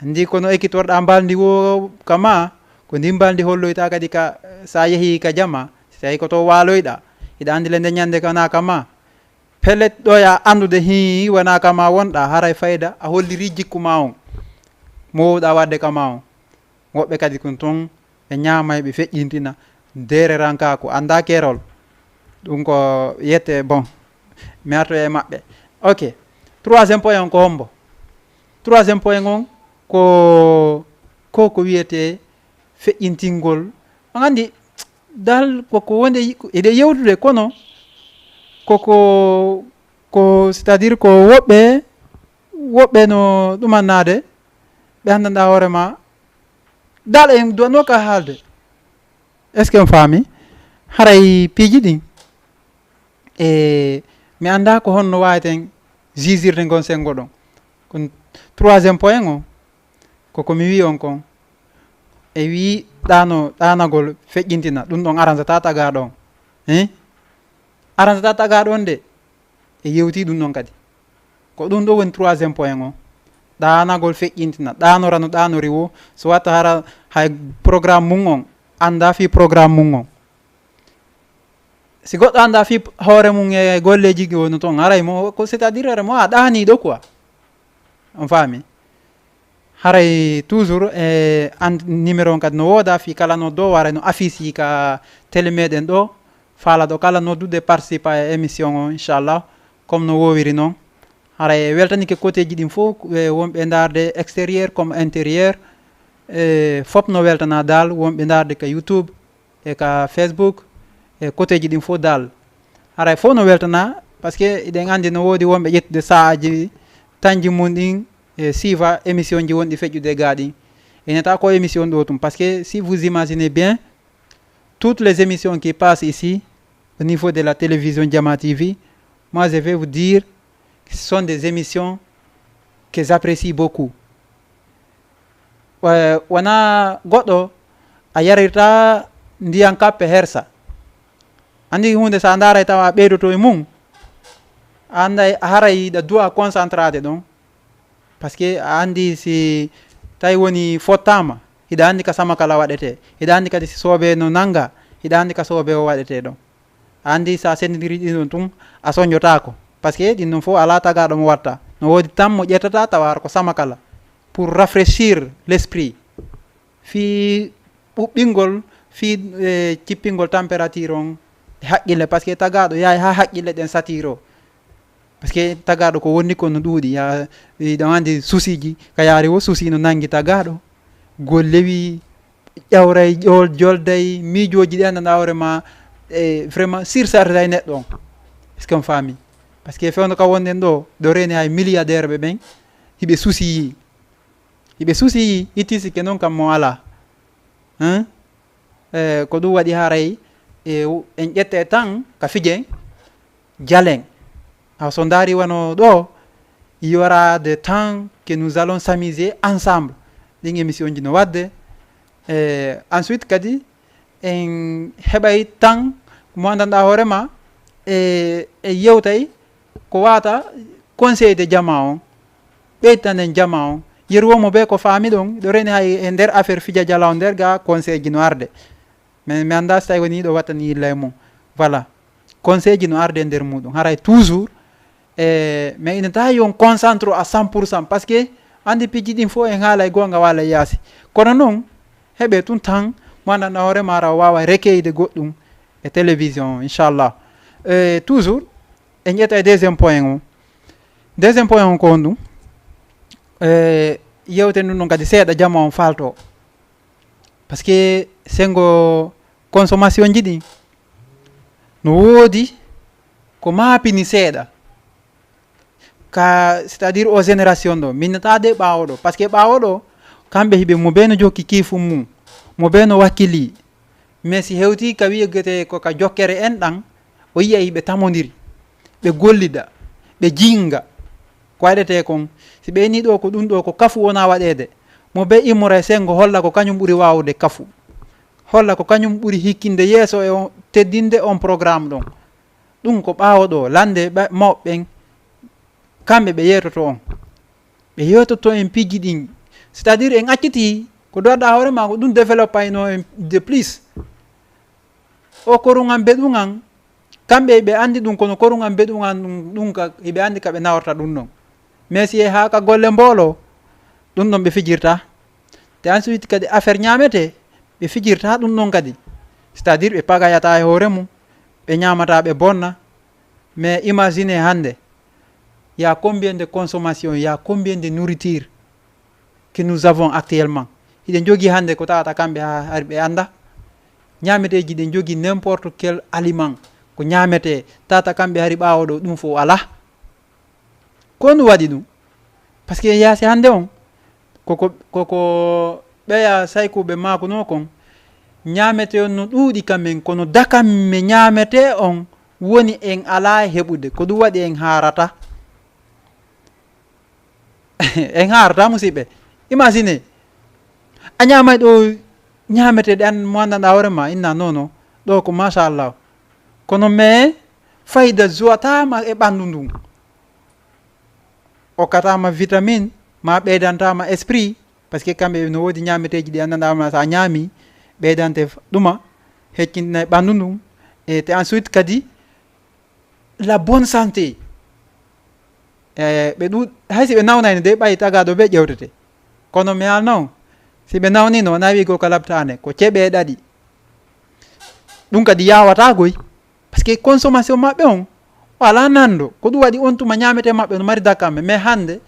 Anndi ko no ekkitorɗa mbalndi wo ka ma, ko ndin mbalndi holloyta kadi ka, sa yehi ka jama, si tawi ko to waaloyɗa, hiɗa anndi le nde ñande kana ka ma. Pellet ɗoya anndude hi wona ka ma wonɗa, haray fayda a holliri jikku ma on, mo wowɗa waɗde ka ma on. Woɓɓe kadi kun ton ɓe ñaamay, ɓe feƴƴintina, deere rankaaku, annda keerol. Ɗum ko yette, bon, mi artoya e maɓɓe. Ok. Troisième point on ko hombo? Troisième point on ko, ko, ko wiyete feƴƴintingol. On anndi, dal koko wonde yi-, eɗe yewtude, kono koko, ko, c'est-à-dire ko woɓɓe, woɓɓe no ɗumannaade, ɓe anndanɗa hoore ma, dal en duwanno ka haalde. Est-ce que on faami? Haray piiji ɗin, e mi annda ko honno waaweten jijirde ngon senngo ɗon. Kon troisième point o, Ko ko mi wi'i on kon, e wi'i ɗaano, ɗaanagol feƴƴintina, ɗum ɗon aransataa tagaaɗo on. Hein? Aransataa tagaaɗo on de, e yewti ɗum ɗon kadi. Ko ɗum ɗo woni troisième point on. Ɗaanagol feƴƴintina, ɗaanora no ɗaanori wo, so watta hara hay programme mum on, annda fii programme mum on. Si goɗɗo annda fii hoore mum e golleeji ɗi woni ton, haray mo, ko, c'est-à-dire, haray mo a ɗaaniiɗo quoi. On faami? Haray toujours, e, an numéro on kadi no wooda fii kala no do, haray no affiche ka télé meɗen ɗo, faalaɗo kala noddude participa e émission o, inchallah, comme no woowiri non. Haray weltanike côtéji ɗin fof, e, wonɓe ndaarde extérieur comme intérieur, e, fop no weltana dal, wonɓe ndaarde ka YouTube, e ka Facebook, e côtéji ɗin fof dal. Haray fof no weltana, parce que eɗen anndi no woodi wonɓe ƴettude sa'aaji tanji mum ɗin, e siifa émission ji wonɗi feƴƴude e gaa ɗin. Ene tawa ko émission ɗo tum, parce que si vous imaginez bien, toutes les émissions qui passent ici, au niveau de la télévision Jama T V, moi je vais vous dire, ce sont des émissions que j'apprécie beaucoup. Wa-, wona goɗɗo a yarirta ndiyan kappe hersa. Anndi huunde, so a ndaaray tawa a ɓeydoto e mum, a annday, a haray hiɗa duwa concentrade ɗon. Parce que a anndi si tawi woni fottaama, hiɗa anndi ka sama kala waɗetee. Hiɗa anndi kadi si soobee no nannga, hiɗa anndi ka soobee o waɗetee ɗon. A anndi so a senndindiri ɗin ɗon tun, a soñjotaako. Parce que ɗin ɗon fof alaa tagaaɗo mo watta. No woodi tan mo ƴettata tawa hara ko sama kala. Pour rafraîchir l'esprit. Fii ɓuɓɓingol, fii, e, cippingol température on e haqqille. Parce que tagaaɗo yahay haa haqqille ɗen satiro. Parce que tagaaɗo ko wonni ko no ɗuuɗi. Ya, hiɗa anndi souci ji, ka yaari wo souci no nanngi tagaaɗo. Golle wi, ƴawray, ƴool-, jolday, miijooji ɗi anndanɗaa hoore ma, e, vraiment surcharge ay neɗɗo on. Est-ce que on faami? Parce que fewndo ka wonɗen ɗo, ɗo reeni hay milliardaire ɓe ɓen, hiɓe souci yi. Hiɓe souci yi, itti sikke non kam mo alaa. Hein? E, ko ɗum waɗi haray, e, en ƴette tan ka fijen jalen. Awa, so ndaari wano ɗo, il y aura des temps que nous allons s'amuser ensemble. Ɗin émission ji no waɗde. E, ensuite kadi, en heɓay temps mo anndanɗaa hoore ma, e, e yewtay ko wata conseil de jama on, ɓeytanen jama on. Yeru wo mo be ko faami ɗon, ɗo reeni hay e nder affaire fija jala on nder ga conseil ji no arde. Mais mi anndaa si tawi woni ɗo wattani yilla e mum. Voilà. Conseil ji no arde e nder muɗum. Haray toujours, e, mais ina tawi on concentre à cent pour cent. Parce que anndi piiji ɗin fof en haalay goonga wala yaasi. Kono non, heɓe tun tan, mo anndanɗaa hoore ma ara waawa recueillir goɗɗum e télévision, inchallah. E, toujours, en ƴetta e deuxième point on. Deuxième point on ko honɗum? E, yewten ɗum ɗon kadi seeɗa jama on falto. Parce que sengo consommation ji ɗin no woodi ko maapini seeɗa. Ka, c'est-à-dire o génération ɗo, min nata de ɓaawo ɗo. Parce que ɓaawo ɗo, kamɓe hiɓe mo be no jokki kiifum mum, mo be no wakkili. Mais si hewti ka wi'etee ko ka jokkere en ɗan, o yi'ay hiɓe tamondiri, ɓe gollida, ɓe jinga. Ko waɗetee kon, si ɓe ni ɗo ko ɗum ɗo ko kafu wona waɗeede, mo be immora e sengo holla ko kañum ɓuri waawude kafu. Holla ko kañum ɓuri hikkinde yeeso e on, teddinde on programme ɗon. Ɗum ko ɓaawo ɗo, lande ɓa-, mawɓe ɓen, kamɓe ɓe yeetoto on. Ɓe yeetoto en piiji ɗin. C'est-à-dire en acciti ko doɗɗa hoore ma ko ɗum développayno en de plus. O koruŋan beɗuŋan, kamɓe ɓe anndi ɗum, kono koruŋan beɗuŋan ɗum, ɗum ka, hiɓe anndi ka ɓe naworta ɗum ɗon. Mais si e haa ka golle mboolo, ɗum ɗon ɓe fijirta. Te ensuite kadi affaire ñaamete, ɓe fijirta ɗum ɗon kadi. C'est-à-dire ɓe pagayata e hoore mum, ɓe ñaamata ɓe bonna. Mais imaginez hannde, il y a combien de consommation, il y a combien de nourriture que nous avons actuellement. Hiɗen jogii hannde ko tawata kamɓe ha-, hari ɓe annda. Ñaameteeji ɗen jogii n'importe quel aliment. Ko ñaametee, tawata kamɓe hari ɓaawo ɗo ɗum fof alaa. Ko ɗum waɗi ɗum? Parce que yaasi hannde on, koko, koko ɓeya saykuɓe maakuno kon, ñaametee on no ɗuuɗi ka men, kono dakamme ñaametee on woni en alaa e heɓude. Ko ɗum waɗi en haarata. En haarata, musiɓɓe. Imagine, A ñaamay ɗo ñaameteeɗe an mo anndanɗaa hoore ma, inna non non, ɗo ko machallah. Kono mais fayda jowataama e ɓanndu ndun. Okkataama vitamine, ma ɓeydantaama esprit, parce que kamɓe no woodi ñaameteeji ɗi anndanɗaa ma, so a ñaami, ɓeydante f-, ɗuma, heccintinay ɓanndu ndun, e te ensuite kadi, la bonne santé. E, ɓe ɗu-, hay si ɓe nawnayno de, ɓay tagaaɗo ɓe ƴewtete. Kono mi haalno, si ɓe nawnino, wona wiigo ka labtaane, ko ceɓe ɗaɗi. Ɗum kadi yaawataa goy. Parce que consommation maɓɓe on, o alaa nanndo. Ko ɗum waɗi on tuma ñaamete maɓɓe no mari dakkamɓe. Mais hannde,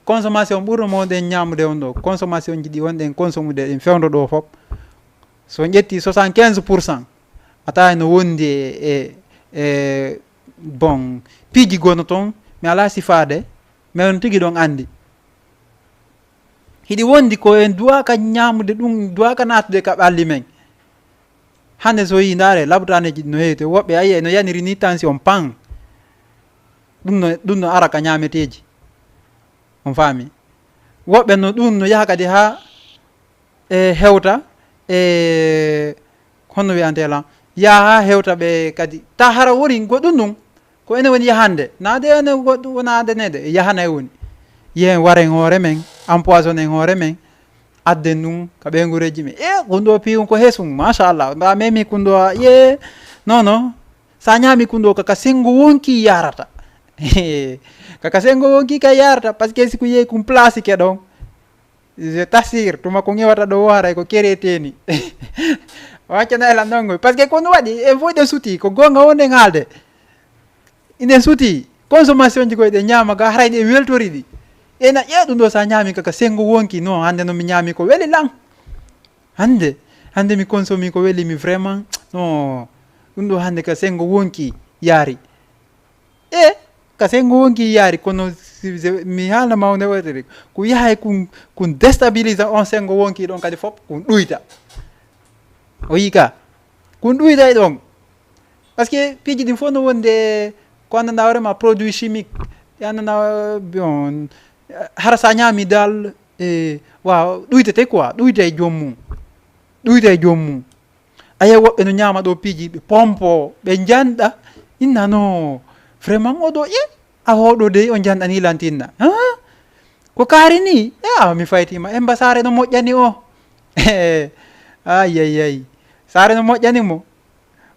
consommation ɓurno mo wonɗen ñaamude on ɗo. Consommation ji ɗi wonɗen consommude ɗin fewndo ɗo fop. So on ƴetti soixante-quinze pour cent, a tawa no wondi e, e, e, bon, piiji gono toon, mi alaa sifaade, mais on tigi ɗon anndi. Hiɗi wondi ko en duwaaka ñaamude ɗum, duwaaka naatude ka ɓalli men. Hannde so yii ndaare, labotaaneeji ɗi no heewi, to woɓɓe ayi no yaniri ni tension pan. Ɗum no, ɗum no ara ka ñaameteeji. On faami? Woɓɓe no ɗum no yaha kadi haa e hewta, e honno wiyantee lan? Yaha haa hewta ɓe kadi. Ta hara woni goɗɗum ɗum. Ko enen woni yahande. Naade enen goɗɗum wona adanede. Yahana e woni. Yehen waren hoore men, empoisonne en hoore men, adden ɗum ka ɓeyngureeji men. E, kun ɗo piiwun ko hesun, machallah. Nda memi kun ɗo, ye, non, non. Sa ñaami kun ɗo, kaka sengo wonki yarata. Kaka sengo wonki ka yarata, parce que si ko yehi kun place ke ɗon. Je t'assure, tuma ko ŋewata ɗo o haray ko kereteni. O accana ela nongo. Parce que ko no waɗi, en fof eɗen suti, ko gonga wonde haalde. Eɗen suti, consommation ji ko eɗen ñaama ga, haray ɗe weltori ɗi. Ena ƴee ɗum ɗo sa ñaami kaka sengo wonki, non, hannde no mi ñaami ko weli lan. Hannde, hannde mi consomi ko weli mi vraiment, non, ɗum ɗo hannde ka sengo wonki yaari. E, ka sengo wonki yaari, kono si, si, mi haalna ma hunde wotere, ko yahay kun, kun déstabiliser on sengo wonki ɗon kadi fop, kun ɗuyta. O yii ka, kun ɗuyta e ɗon. Parce que piiji ɗin fof no wonde ko anndanɗaa hoore ma produit chimique. E anndanɗaa, bon, hara sa ñaami dal, e, waaw, ɗuytete quoi, ɗuyta e joom mum. Ɗuyta e joom mum. A yi'ay woɓɓe no ñaama ɗo piiji, ɓe pompo, ɓe njanɗa. Inna no, vraiment oɗo, e, a hoɗo dey, o njanɗani lantinna. Ha? Ko kaari ni? E, a, mi faytima, Emba saare no moƴƴani o. Ay, ay, ay. Saare no moƴƴani mo.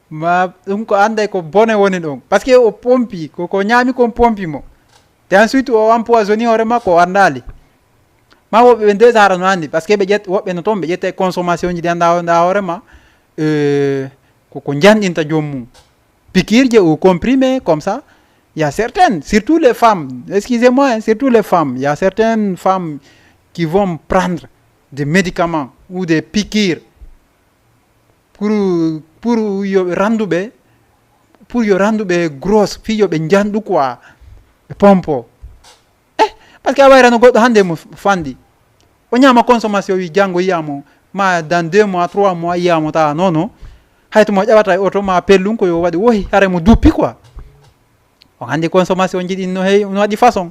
Ma, ɗum ko annday ko bone woni ɗon. Parce que o pompi, ko, ko ñaami kon pompi mo. Te ensuite o empoisoni hoore makko, o anndaali. Ma woɓɓe ɓe déjà hara no anndi, parce que ɓe ƴet-, woɓɓe no toon, ɓe ƴetta e consommation ji ɗi annda, annda hoore ma, euh, ko, ko njanɗinta joom mum. Piqûre je ou comprimé, comme ça, il y a certaines, surtout les femmes, excusez-moi, hein, surtout les femmes, il y a certaines femmes qui vont prendre des médicaments ou des piqûres pour, pour yo ɓe rannduɓe, pour yo rannduɓe grosse, fii yo ɓe njanɗu quoi, ɓe pompo. Eh, parce que a wayra no goɗɗo hannde mo fanɗi. O ñaama consommation wi janngo yiya mo, ma dans deux mois, trois mois yiya mo tawa non non. Hay to mo ƴawata e oto ma pellun ko yo waɗi wohi, hare mo duppi quoi. On anndi consommation ji ɗin no heewi, no waɗi façon.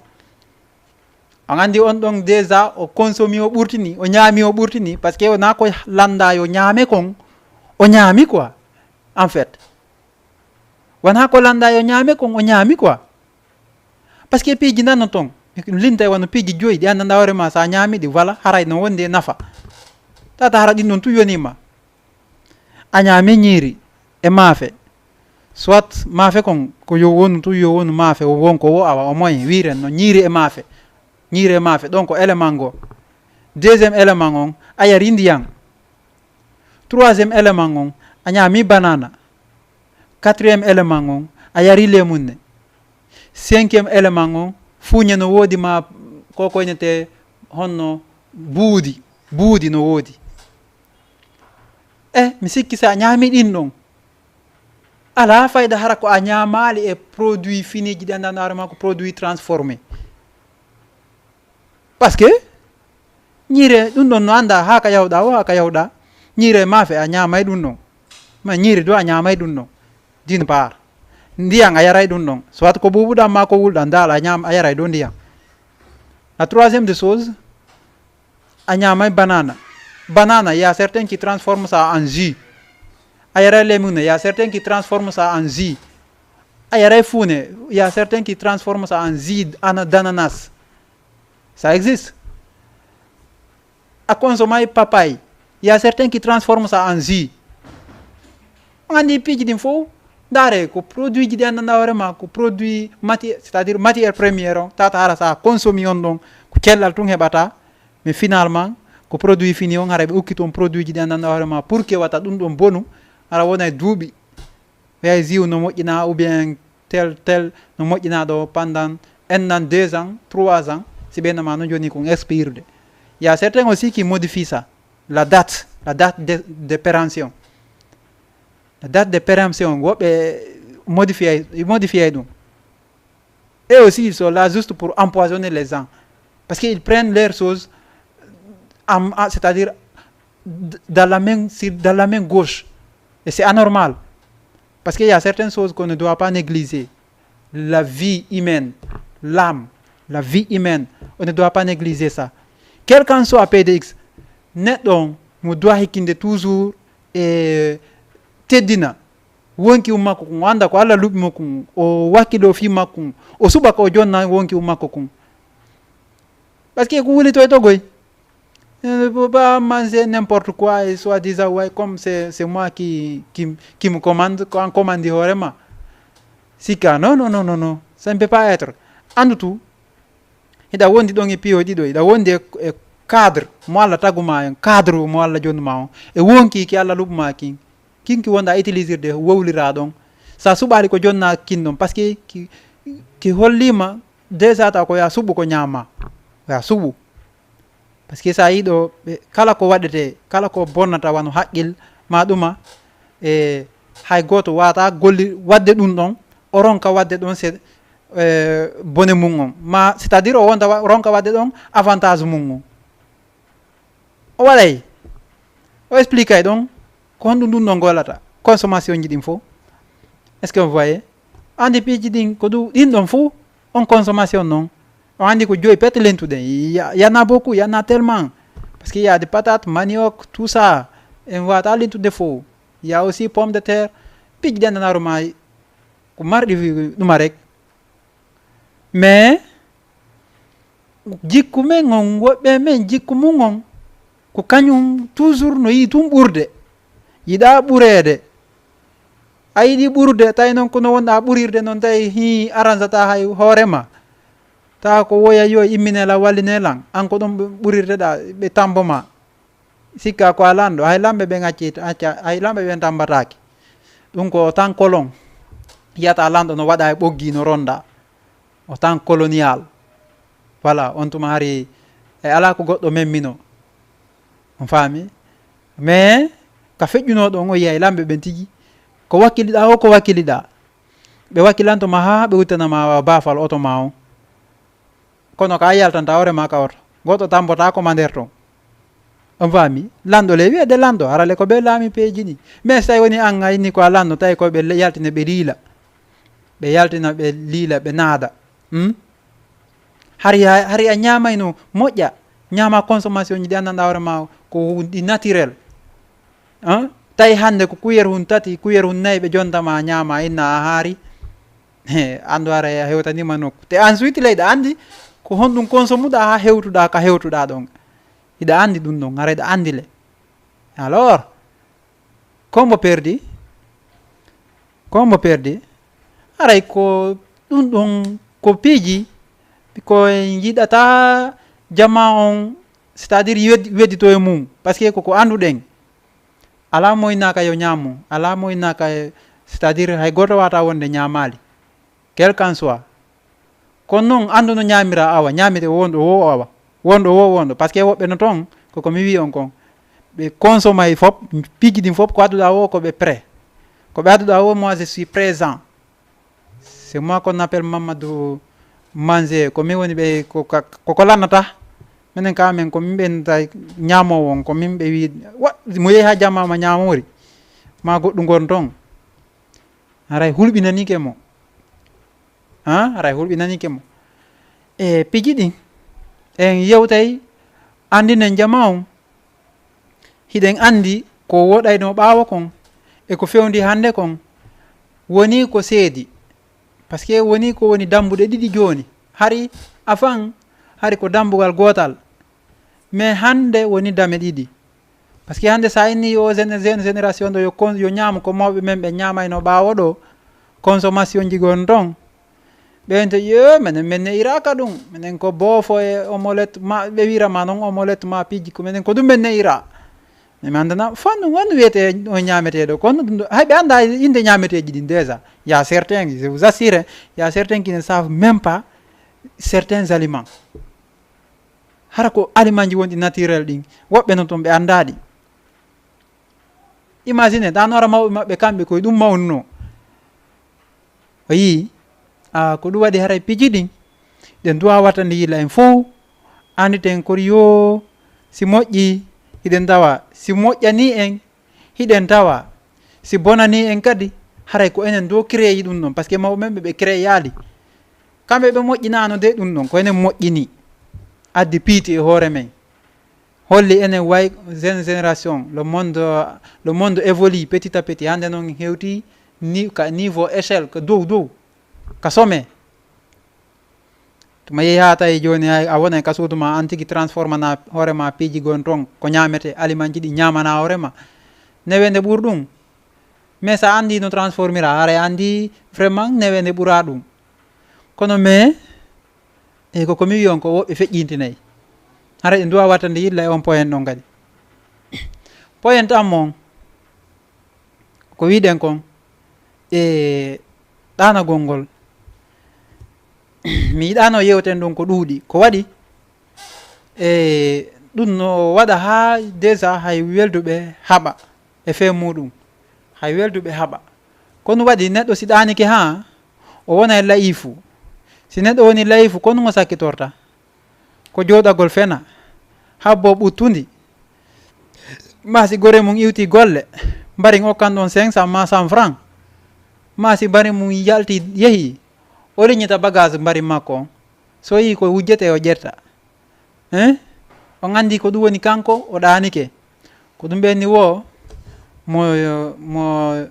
On anndi on ɗon déjà o consomi o ɓurtini, o ñaami o ɓurtini, parce que wona ko lannda yo ñaame kon, o ñaami quoi, en fait. Wona ko lannda yo ñaame kon, o ñaami quoi. Parce que piiji nano ton, lintay wano piiji joyi ɗi anndanɗaa hoore ma, sa ñaami ɗi, voilà, haray no wondi e nafa. Tata hara ɗin ɗon tu yoni ma. A ñaami ñiiri e maafe. Soit maafe kon ko yo wonu tu, yo wonu maafe, o won ko wo awa, o moyen, wiren no ñiiri e maafe. Ñiiri e maafe, ɗon ko élément ngo. Deuxième élément on, a yari ndiyan. Troisième élément on, a ñaami banana. Quatrième élément on, a yari lemunne. Cinquième élément on, fuuñe no woodi ma ko koynete honno buudi, buudi no woodi. Eh, mi sikki sa ñaami ɗin ɗon. Alaa fayda hara ko a ñaamaali e produit finiiji ɗi anndanɗaa hoore ma ko produit transformé. Parce que ñiire ɗum ɗon no anndaa haa ka yawɗaa o, haa ka yawɗaa. Ñiire maafe a ñaamay ɗum ɗon. Ma ñiiri du a ñaamay ɗum ɗon. D'une part. Ndiyan a yaray ɗum ɗon. Soit ko buubuɗan ma ko wulɗan, daal a ñaam-, a yaray ɗo ndiyan. La troisième des choses, a ñaamay banana. Banana, il y a certains qui transforment ça en jus. A yaray lemune, il y a certains qui transforment ça en jus. A yaray fune, il y a certains qui transforment ça en jus ana- d'ananas. Ça existe. A consommé papaye, il y a certains qui transforment ça en jus. On andi piiji ɗin fof. Ndaare ko produit ji ɗi anndanɗa hoore ma ko produit matière, c'est-à-dire matière première on tata hara sa consommé on ɗon ko cellal tun heɓata. Mais finalement ko produit fini on hara ɓe ukki toon produit ji ɗi anndanɗa hoore ma pour que wata ɗum ɗon bonu. Hara wona e duuɓi. Ɓe hay jiw no moƴƴina ou bien tel tel no moƴƴina ɗo pendant un an, deux ans, trois ans. Si ɓe nama no joni kon expirde. Il y a certains aussi qui modifient ça, la date la date de, de péremption. La date de péremption woɓɓe modifié modifié ɗum. Et aussi ils sont là juste pour empoisonner les gens parce qu'ils prennent leurs choses en- en- c'est-à-dire d- dans la main sur- dans la main gauche. Et c'est anormal parce qu'il y a certaines choses qu'on ne doit pas négliger. La vie humaine, l'âme, la vie humaine, on ne doit pas négliger ça. Quel qu'en soit P D X, neɗɗo on mo doit hikkinde toujours e teddina wonki um makko kun, o annda ko Allah luɓi mo kun, o wakkilo fii makko kun, o suɓa ko o jonna wonki um makko kun. Parce que ko wuli toy togoy. Ne peut pas manger n'importe quoi et soi-disant ouais, comme c'est c'est moi qui qui qui me commande, ko an commandi hoore ma. Sikka non non non non non, ça ne peut pas être. Andu tu hiɗa wondi ɗon e piyo ɗiɗo, hiɗa wondi e e cadre mo Allah taguma en, cadre mo Allah jonnuma on, e wonki ki Allah luɓuma kin. Kinki wonda utilisirde wowlira ɗon. Sa suɓali ko jonna kin ɗon parce que ki, ki hollima déjà ta ko ya suɓu ko ñama, ya suɓu. Parce que sa yiɗo ɓe kala ko waɗete kala ko bonnata wano haqqil ma ɗuma, e hay goto wata golli wadde ɗum ɗon, o ronka wadde ɗon se e, bone mum on ma c'est à dire o wonta wa- ronka wadde ɗon avantage mum on. O waɗay o expliquay ɗon ko honɗum ɗum ɗon gollata consommation ji ɗin fof. Est ce que vous voyez? Andi piiji ɗin ko du ɗin ɗon fof on consommation non. On andi ko joyi pette lentuɗen. Il y a- il y en a beaucoup, il y en a tellement. Parce qu'il y a des patates, manioc, tout ça. En wata lentude fof. Il y a aussi pomme de terre. Piiji ɗen nanaro ma ko marɗi ɗuma rek. Mais jikku men on woɓɓe men jikku mum on ko kañum toujours no yii tun ɓurde. Yiɗa ɓureede. A yiɗi ɓurde tawi noon kono wonɗa ɓurirde noon tawi hi aransata hay hoore ma. Tawa ko woya yo immine lan walline lan an ko ɗum ɓurirde ɗa ɓe tambo ma. Sikka ko a lanɗo hay lamɓe ɓen acci acca hay lamɓe ɓen tambataaki. Ɗum ko tan kolon yiyata lanɗo no waɗa e ɓoggi no ronda. O tan colonial. Voilà on tuma hari e ala ko goɗɗo memmino. On faami? Mais ka feƴƴunoɗo on o yiyay lamɓe ɓen tigi ko wakkiliɗa o ko wakkiliɗa. Ɓe wakkilanto ma ha ɓe wuttanama bafal oto ma on. Kono ka a yaltanta hoore ma ka oto goɗɗo tambota ko ma nder ton. On faami? Lanɗo le wiyede lanɗo harale ko ɓe laami peeji ɗi. Mais so tawi woni an a inni ko a lanɗo tawi koɓe yaltina ɓe liila. Ɓe yaltina ɓe liila ɓe naada. Hmm? Hari a hari a ñamayno moƴƴa. Ñama consommation ji ɗi anndanɗa hoore ma ko ɗi naturel. Hein? Tawi hannde ko kuyere hun tati kuyere hun nayi ɓe jonta ma ñama inna a haari. He andu ara a hewtanima nokku te ensuite leyɗa andi ko honɗum consommuɗa ha hewtuɗa ka hewtuɗa ɗon. Hiɗa andi ɗum ɗon ara hiɗa andi le. Alors ko mbo perdi? Ko mbo perdi? Aray ko ɗum ɗon ko piiji ko en yiɗata jama on c'est à dire weddi- weddito e mum parce que koko anduɗen. Ala mo innaka yo ñamu ala mo innaka e- c'est à dire hay goto wata wonde ñamali. Quel qu'en soit. Kono noon anndu no ñaamira awa ñaamete wonɗo wo awa wonɗo wo wonɗo parce que woɓɓe no toon koko mi wi on kon. Ɓe consomay fof piiji ɗin fof ko adduɗa wo ko ɓe prêt. Ko ɓe adduɗa wo moi je suis présent. C'est moi qu'on appelle Mamadou Manze ko min woni ɓe koko lannata. Minen ka amen ko min ɓe ñaamowo on ko min ɓe wi wa mo yehi ha jamma ma ñaamori ma goɗɗum gon toon. Haray hulɓinanike mo. Haray hulɓinanike mo. E piiji ɗin en yewtay anndinen jama on. Hiɗen anndi ko woɗayno ɓaawo kon e ko fewndi hannde kon woni ko seedi. Parce que woni ko woni dambuɗe ɗiɗi jooni. Hari afan, hari ko dambugal gootal. Mais hannde woni dame ɗiɗi. Parce que hannde sa inni yo jeune, jeune génération ɗo yo kon, yo ñaam ko mawɓe men ɓe ñaamayno ɓaawo ɗo, consommation ji gon ton. Ɓe wiyete, "Yo, menen, men ne'ira ka ɗum. Menen ko boofo e omelette ma, ɓe wira ma non omelette ma piiji ko menen ko ɗum men ne'ira." Mais mi anndana fannu, won wiyete o ñaameteeɗo. Kono ɗum ɗo, hay ɓe annda innde ñaameteeji ɗin déjà. Il y a certains, je vous assure, il y a certains qui ne savent même pas certains aliments. Hara ko aliments ji wonɗi naturel ɗin. Woɓɓe non ton ɓe annda ɗi. Imagine, ɗan hara mawɓe maɓɓe kamɓe koye ɗum mawnunoo. O yii, a, ko ɗum waɗi haray piiji ɗin, ɗen duwa wattande yilla en fow, annditen kori yo, si moƴƴi, hiɗen tawa, si moƴƴani en, hiɗen tawa, si bonani en kadi, haray ko enen do créeyi ɗum ɗon, parce que mawɓe men ɓe, ɓe créeyaali. Kamɓe ɓe moƴƴinaano de ɗum ɗon, ko enen moƴƴini, addi piiti e hoore men. Holli enen way jeune génération, le monde, le monde évolue petit à petit. Hannde noon hewti ni, ka niveau échelle, ka dow dow, ka sommet. Tuma yehi haa tawi jooni hay a wonay ka suudu ma, an tigi transformana hoore ma piiji gon ton, ko ñaamete, aliments ji ɗi ñaamana hoore ma. Neweende ɓur ɗum. Mais sa anndi no transformira, haray anndi vraiment neweende ɓura ɗum. Kono mais, e ko, ko mi wiyon ko woɓɓe feƴƴintinay. Haray ɗe duwa wattande yilla e on point ɗon kadi. Point tammo on, ko wiɗen kon, e ɗanagol ngol. Mi yiɗano yewten ɗum ko ɗuuɗi. Ko waɗi? E ɗum no waɗa haa déjà hay welduɓe haɓa e fee muɗum. Hay welduɓe haɓa. Kono waɗi neɗɗo si ɗanike haa o wona e layifu. Si neɗɗo woni layifu, kono ngo sakkitorta? Ko jooɗagol fena, habbo ɓuttundi. Ma si gore mum iwti golle, mbari okkan ɗon cinq cents ma cent francs. Ma si mbari mum yalti yehi, o liñita bagage mbari makko on. So yii ko wujjete o ƴetta. Hein? On anndi ko ɗum woni kanko, o ɗaanike. Ko ɗum ɓenni wo, mo, mo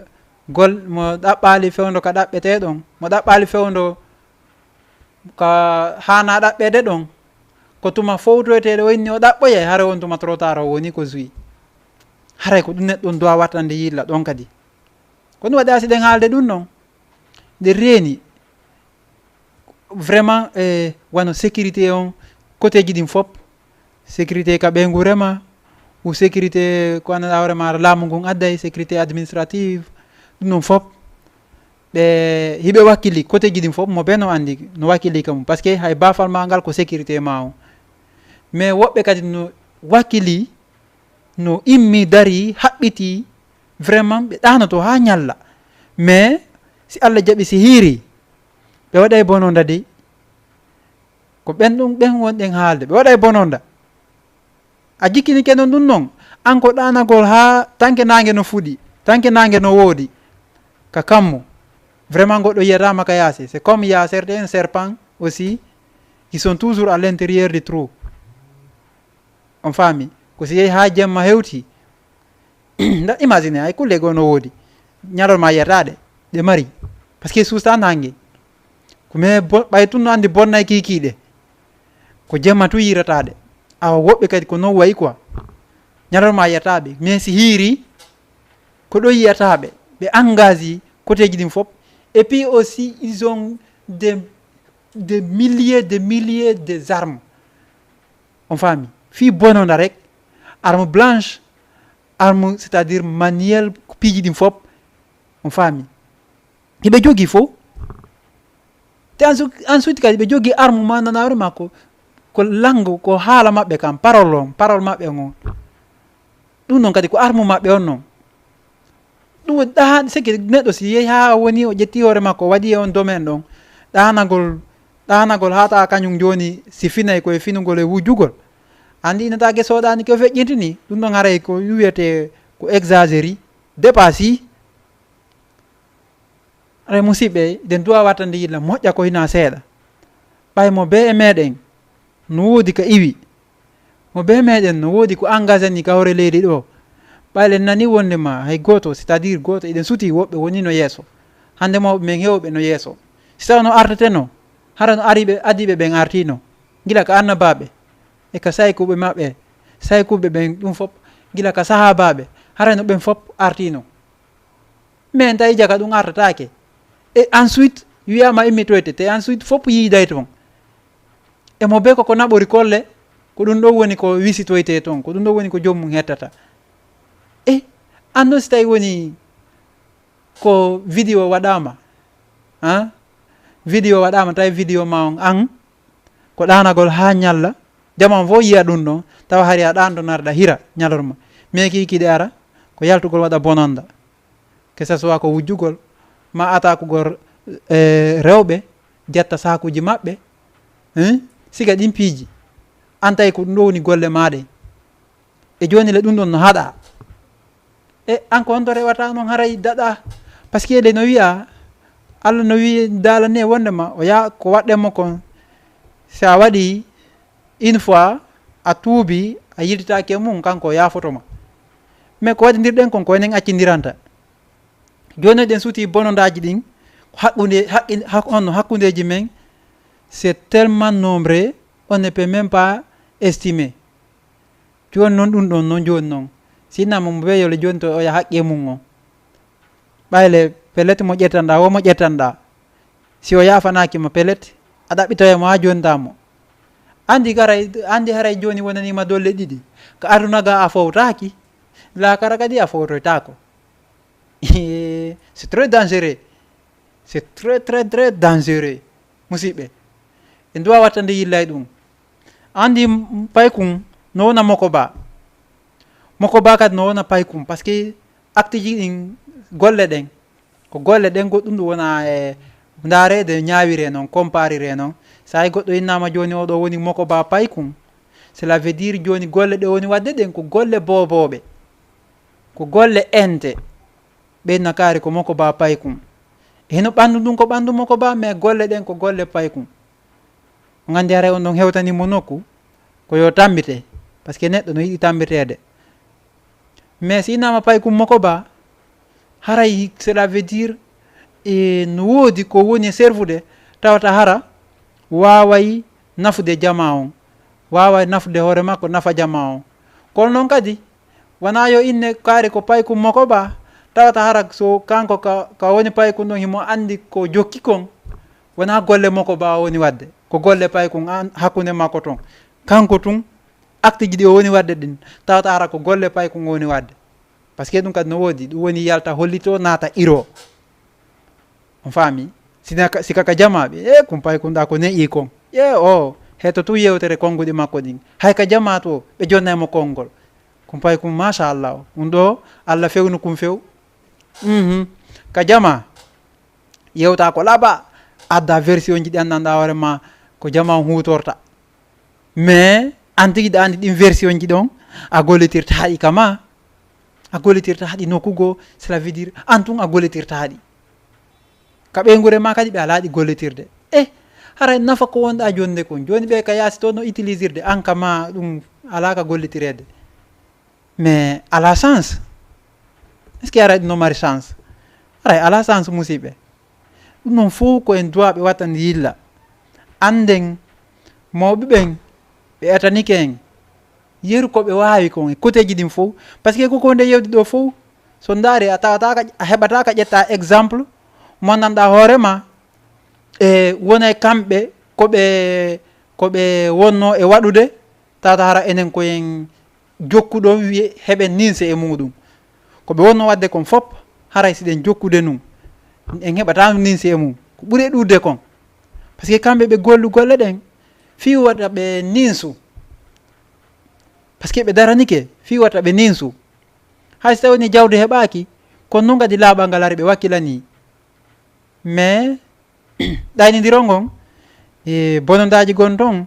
gol, mo ɗaɓɓaali fewndo ka ɗaɓɓetee ɗon, mo ɗaɓɓaali fewndo ka haana ɗaɓɓeede ɗon, ko tuma fowtoyteeɗo o inni o ɗaɓɓoyay, haray on tuma trop tard o woni ko suwi. Haray ko ɗum neɗɗo on duwa wattande yilla ɗon kadi. Ko ɗum waɗi asi ɗen haalde ɗum non. Nde reeni, vraiment, eh, wano sécurité on, côté ji ɗin fop, sécurité ka ɓeyngu rema, ou sécurité ko annduɗaa hoore maa laamu ngun adday, sécurité administrative, ɗum ɗon fop, ɓe hiɓe wakkili, côté ji ɗin fop, mo bee no anndi no wakkili ka mum, parce que hay baafal maa ngal ko sécurité maa on. Mais woɓɓe kadi no wakkili, no immi, dari, haɓɓiti, vraiment, ɓe ɗaanoto haa ñalla. Mais si Allah jaɓi, si hiiri, ɓe waɗay bononda de. Ko ɓen ɗum, ɓen wonɗen haalde, ɓe waɗay bononda. A jikkinike non ɗum non, an ko ɗaanagol haa tanke naange no fuɗi, tanke naange no woodi ka kammu. Vraiment, goɗɗo yiyataama ka yaasi. C'est comme il y a certains serpents aussi qui sont toujours à l'intérieur du trou. On faami? Ko si yehi haa jemma hewti, nda imagine hay kulle goo no woodi. Ñalorma yiyataɗe, ɗe mari. Parce que suusta naange. Ko mais bo-, ɓay tun no anndi bonnay kiikiiɗe. Ko jemma tun yirataɗe. Awa woɓɓe kadi ko non wayi quoi. Ñalorma yiyataɓe. Mais si hiiri, ko ɗo yiyataɓe. Ɓe engagé côté ji ɗin fop. Et puis aussi, ils ont des, des milliers, des milliers des armes. On faami? Fii bononda rek. Arme blanche, arme, c'est-à-dire manuel, piiji ɗin fop. On faami? Hiɓe jogii fof. Te ensu-, ensuite kadi ɓe jogii arme ma nanaare makko. Ko langue, ko haala maɓɓe kam, parole on, parole maɓɓe on. Ɗum noon kadi ko arme maɓɓe on noon. Ɗum woni ɗahan-, seke neɗɗo si yehi haa woni o ƴetti hoore makko, o waɗi e on domaine ɗon, ɗaanagol, ɗaanagol haa tawa kañum jooni si finay ko e finugol e wujjugol. Anndi ina taa gesoɗaani ko feƴƴintini, ɗum ɗon haray ko wiyetee ko exagéré, dépassé. Haray musiɓɓe, eɗen duwa wattande yilla moƴƴa ko hinaa seeɗa. Ɓay mo bee e meɗen no woodi ka iwi, mo bee meɗen no woodi ko engagé ni ka hoore leydi ɗo, Ɓaylen nani wonde ma hay gooto, c'est-à-dire gooto, eɗen suti woɓɓe wonino yeeso. Hannde mawɓe men heewɓe no yeeso. Si tawa no arteteno, hara no ariɓe, adiɓe ɓen artino. Gila ka annabaaɓe, e ka saykuɓe maɓɓe, saykuɓe ɓen ɗum fop, gila ka sahaabaaɓe, hara no ɓen fop artino. Men tawi jaka ɗum artataake. E ensuite, wiyama imitoyte, te ensuite fop yiiday toon. E mo be koko naɓori kolle, ko ɗum ɗon woni ko wisitoyte toon, ko ɗum ɗon woni ko joomum hettata. E, an noon si tawi woni ko vidéo waɗama, han? Vidéo waɗama, tawi vidéo ma on an, ko ɗanagol ha ñalla, jama on fof yiya ɗum ɗon, tawa hari a ɗanto narɗa hira ñalorma. Mais kii kiɗe ara, ko yaltugol waɗa bonanda. Que ce soit ko wujjugol, ma atakugol, eh, rewɓe, jetta sakuji maɓɓe, hein? Siga ɗin piiji. An tawi ko ɗum ɗo woni golle ma ɗen. E jooni le ɗum ɗon no haɗa. E an ko honto rewata noon haray daɗa? Parce que le no wiya, Allah no wiya daalani e wondema o yaa ko waɗɗen mo kon, si a waɗi une fois, a tuubi, a yiltitaaki e mum, kanko o yaafoto ma. Mais ko waɗindirɗen kon ko enen accindiranta. Jooni eɗen suuti bonondaaji ɗin, ko hakkunde, haqqi-, hak-, honno hakkundeeji men, c'est tellement nombreux, on ne peut même pas estimer. Jooni noon ɗum ɗon noon, jooni noon. Si innama mo weyole jooni to oya haqqi e mum o. Ɓayle pellet mo ƴettanɗa, wo mo ƴettanɗa. Si o yaafanaaki ma pellet, a ɗaɓɓitoya mo haa jonta mo. Anndi garay, anndi haray jooni wonaniima dolle ɗiɗi. Ka aduna ga a fowtaaki, laakara kadi a fowtoytaako. C'est très dangereux. C'est très, très, très dangereux. Musidɓe, en duwa wattande yillay ɗum. Anndi m-, paykun no wona moko ba. Moko ba kadi no wona paykun, parce que acte ji ɗin, golle ɗen, ko golle ɗen goɗɗum ɗum wona e ndaareede, ñaawiree noon, comparire noon. So hay goɗɗo innama jooni oɗo woni moko ba paykun, cela veut dire jooni golle ɗe woni waɗde ɗen ko golle boobooɓe, ko golle ente. Ɓeyna kaari ko moko ba paykun. E hino ɓanndu ndun ko ɓanndu moko ba, mais golle ɗen ko golle paykun. On anndi haray on ɗon hewtani mo nokku, ko yo tammbite, parce que neɗɗo no yiɗi tammbiteede. Mais si innama paykun moko ba, haray cela veut dire, e, no woodi ko woni e servude, tawata hara waaway nafude jamaa on, waaway nafude hoore makko, nafa jamaa on. Kono noon kadi, wona yo inne kaari ko paykun moko ba, tawata hara so kanko ka, ka woni paykun ɗon himo anndi ko jokki kon, wona golle moko ba o woni waɗde, ko golle paykun an, hakkunde makko ton. Kanko tun, acte ji ɗi o woni waɗde ɗin, tawata hara ko golle paykun o woni waɗde. Parce que ɗum kadi no woodi, ɗum woni yalta hollito, naata iro. On faami? Sina ka, si kaka jamaaɓe, e kun paykun ɗa ko ne'i kon. E o, heto tun yewtere konnguɗi makko ɗin. Hay ka jamaa to, ɓe jonnay mo konngol. Kun paykun, machallah, ɗum ɗo, Allah fewnu kun few. Mhm. Ka jamaa, yewta ko laaɓa, adda version ji ɗi anndanɗa hoore ma, ko jamaa on huutorta. Mais an tigi ɗa anndi ɗin version ji ɗon, a gollitirta haɗi kama. A gollitirta haɗi nokku goo, cela veut dire, an tun a gollitirta haɗi. Ka ɓeynguure ma kadi ɓe alaa ɗi gollitirde. E, haray nafa ko wonɗa jonde kon. Jooni ɓe ka yaasi to no utilisirde, an kama ɗum alaa ka gollitireede. Mais alaa chance. Est-ce que haray ɗum no mari chance? Haray alaa chance, musiɓɓe. Ɗum noon fof ko en duwaaɓe wattande yilla. Annden mawɓe ɓen, ɓe etanike en. Yeru ko ɓe waawi kon e koteeji ɗin fof. Parce que ko ko nde yewti ɗo fof, so ndaari a tawata ka, a heɓata ka ƴetta exemple mo anndanɗa hoore ma, e wona e kamɓe ko ɓe, ko ɓe wonno e waɗude, tawata hara enen ko en jokkuɗon wiye heɓen ninse e muɗum. Ko ɓe wonno waɗde kon fop, haray si ɗen jokkude nun, en heɓata ninse e mum. Ko ɓuri e ɗuuɗde kon. Parce que kamɓe ɓe gollu golle ɗen, fii wata ɓe ninsu. Parce que ɓe daranike, fii wata ɓe ninsu. Hay so tawii ni jawdi heɓaaki, kono nun kadi laaɓal ngal ari ɓe wakkilanii. Mais, ɗaynindiron ngon, e bonondaaji gon ton,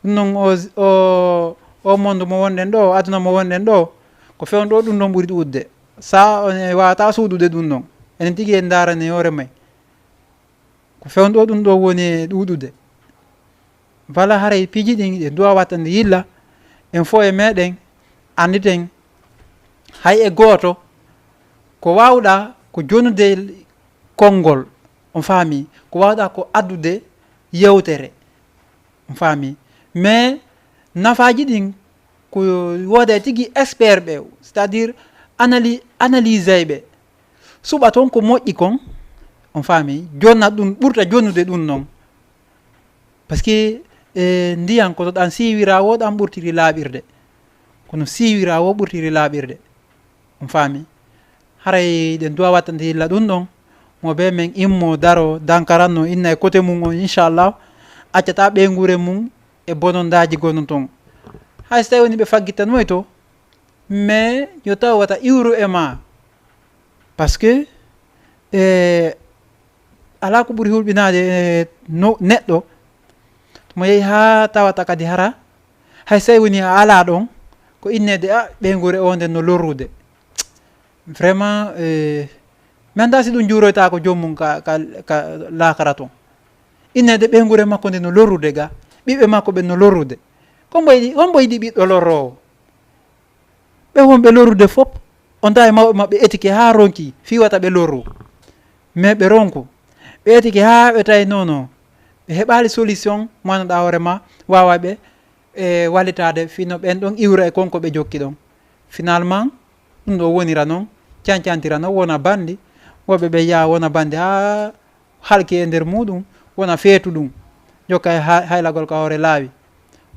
ɗum non o, o, o monde mo wonɗen ɗo, aduna mo wonɗen ɗo, ko fewn ɗo ɗum ɗon ɓuri ɗuuɗde. Sa on e wawata suuɗude ɗum ɗon. Enen tigi en ndaarani hoore men. Ko fewn ɗo ɗum ɗo woni e ɗuuɗude. Wala haray piiji ɗin ɗe duwa wattande yilla, en fof e meɗen annditen Hay e gooto, ko waawɗaa ko jonude konngol, on faami, ko waawɗaa ko addude yewtere, on faami. Mais nafaaji ɗin ko wooda e tigi expert ɓe, c'est-à-dire anali analyseyɓe, suɓa toon ko moƴƴi kon, on faami, jonna ɗum, ɓurta jonnude ɗum noon. Parce que e ndiyan ko to ɗan siiwira wo ɗan ɓurtiri laaɓirde, kono siiwira wo ɓurtiri laaɓirde, on faami. Haray ɗen duwa wattande yilla ɗum ɗon, mo be men immo daro dankaranno inna e kote mum on, inchallah accata ɓeynguure mum e bonondaaji gono ton. Hay so tawi woni ɓe faggittanmoy to, mais yo taw wata iwru e ma, parce que e alaa ko ɓuri hulɓinaade e no neɗɗo mo yehi haa tawata kadi hara hay so tawi woni a alaa ɗon, ko inneede a ɓeynguure o nden no lorrude. Vraiment e mi anndaa si ɗum juuroytaako joom mum ka, ka, ka laakara ton. Inneede ɓeynguure makko nde no lorrude ga, ɓiɓɓe makko ɓe no lorrude. Ko mbo yiɗi, ko mbo yiɗi ɓiɗɗo lorroowo? Ɓe wonɓe lorrude fof, on tawi mawɓe maɓɓe etike haa ronki fii wata ɓe lorru. Mais ɓe ronku, ɓe etike haa ɓe tawi non non ɓe heɓaali solution mo annduɗaa hoore ma waawa ɓe e wallitaade fii no ɓen ɗon iwra e kon ko ɓe jokki ɗon. Finalement ɗum ɗo wonira non, cancantira non, wona banndi, woɓɓe ɓe yaha wona banndi haa halki e nder muɗum, wona feetu ɗum, jokka e ha- haylagol ka hoore laawi.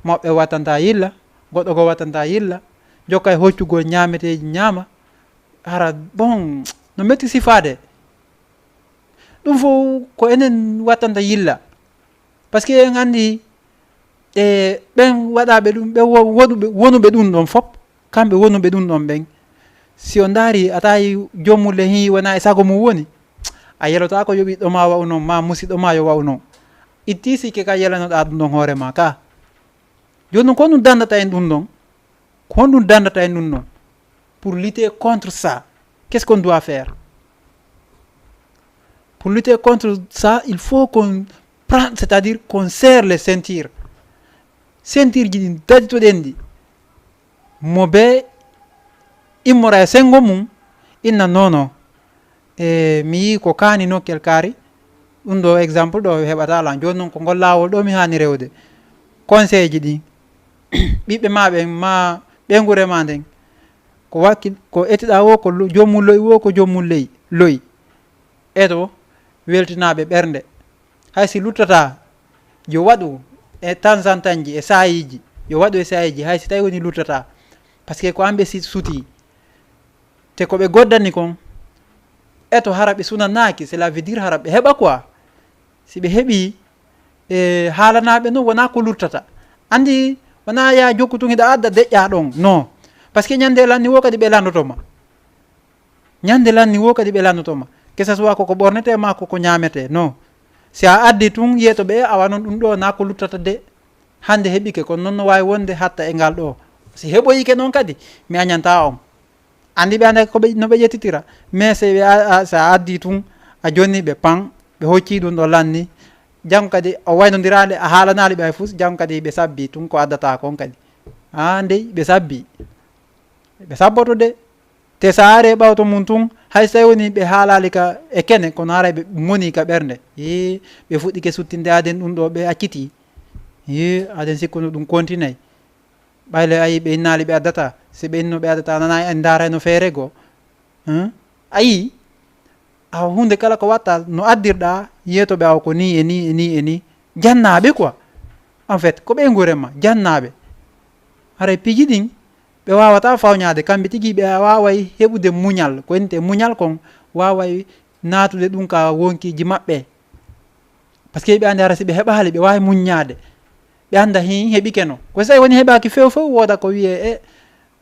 Moɓɓe wattanta yilla, goɗɗo goo wattanta yilla, jokka e hoccugol ñaameteeji ñaama. Hara bon, no metti sifaade. Ɗum fof ko enen wattanta yilla. Parce que en anndi e ɓen waɗaaɓe ɗum, ɓe wo- woɗuɓe, wonuɓe ɗum ɗon fof, kamɓe wonuɓe ɗum ɗon ɓen. Si on ndaari, a tawi joom mum le hii wona e sago mum woni, a yelotaako yo ɓiɗɗo ma wa'u non, ma musiɗɗo ma yo wa'u non. Itti sikke ka yelanoɗaa ɗum ɗon hoore ma ka. Jooni non, ko honɗum danndata en ɗum ɗon? Ko honɗum danndata en ɗum ɗon? Pour lutter contre ça, qu'est-ce qu'on doit faire? Pour lutter contre ça, il faut qu'on prend, c'est-à-dire qu'on serre les ceintures. Ceinture ji ɗin, daditoɗen ɗi. Mo be immora e senngo mum, inna non non. E mi yii ko kaani nokkel kaari, ɗum ɗo exemple ɗo heɓata lan. Jooni non ko ngol laawol ɗo mi haani rewde. Conseil ji ɗin, ɓiɓɓe ma ɓen, ma ɓeynguure ma nden, ko wakkil, ko etiɗaa wo, ko lo- joom mum lo'i wo, ko joom mum ley, lo'i. Eto, weltinaaɓe ɓernde. Hay si luttataa, yo waɗu e temps en temps ji, e saayiiji, yo waɗu e saayiiji, hay si tawi woni luttataa. Parce que ko an ɓe si- sutii. Te ko ɓe goddani kon, eto hara ɓe sunanaaki, cela veut dire hara ɓe heɓa quoi. Si ɓe heɓii, e haalanaaɓe non wonaa ko luttata. Anndi, wonaa yaa jokku tun hiɗa adda deƴƴaa ɗon, non. Parce que ñannde lanni wo kadi ɓe lanndotoo ma. Ñannde lanni wo kadi ɓe lanndotoo ma. Que ça soit ko ko ɓornetee ma, ko ko ñaametee, non. Si a addii tun, yeeto ɓe, awa non ɗum ɗo naa ko luttata de. Hannde heɓike, kono non no waawi wonde hatta e ngal ɗo. Si heɓoyike non kadi, mi añantaa on. Anndi ɓe annda ko ɓe, no ɓe ƴettitira. Mais si ɓe a, a, si a addii tun, a jonni ɓe pan, ɓe hoccii ɗum ɗo lanni. Janngo kadi o waynondiraali, a haalanaali ɓe hay fus, janngo kadi ɓe sabbii tun ko addataa kon kadi. Haa ndey, ɓe sabbii. Ɓe sabboto de. Te si a aree ɓawto mum tun, hay so tawi woni ɓe haalaali ka e kene, kono haray ɓe ngonii ka ɓernde. Yee, ɓe fuɗɗike suttinde aaden ɗum ɗo, ɓe accitii. Yee, aaden sikkuno ɗum kontinay. Ɓayle ayi ɓe innaali ɓe addata, si ɓe inno ɓe addata, nana en ndaarayno feere goo. Hein? Ayi, awa huunde kala ko watta no addirɗaa, yeetoɓe awa ko nii e nii e nii e nii. Jannaaɓe quoi. En fait, ko ɓe nguurema, jannaaɓe. Haray piiji ɗin, ɓe waawataa fawñaade, kamɓe tigi ɓe waaway heɓude muñal. Ko innte muñal kon, waaway naatude ɗum ka wonkiiji maɓɓe. Parce que ɓe anndi hara si ɓe heɓaali, ɓe waawi muññaade. Ɓe annda hii heɓike no. Ko si tawi woni heɓaaki few few, wooda ko wiyee e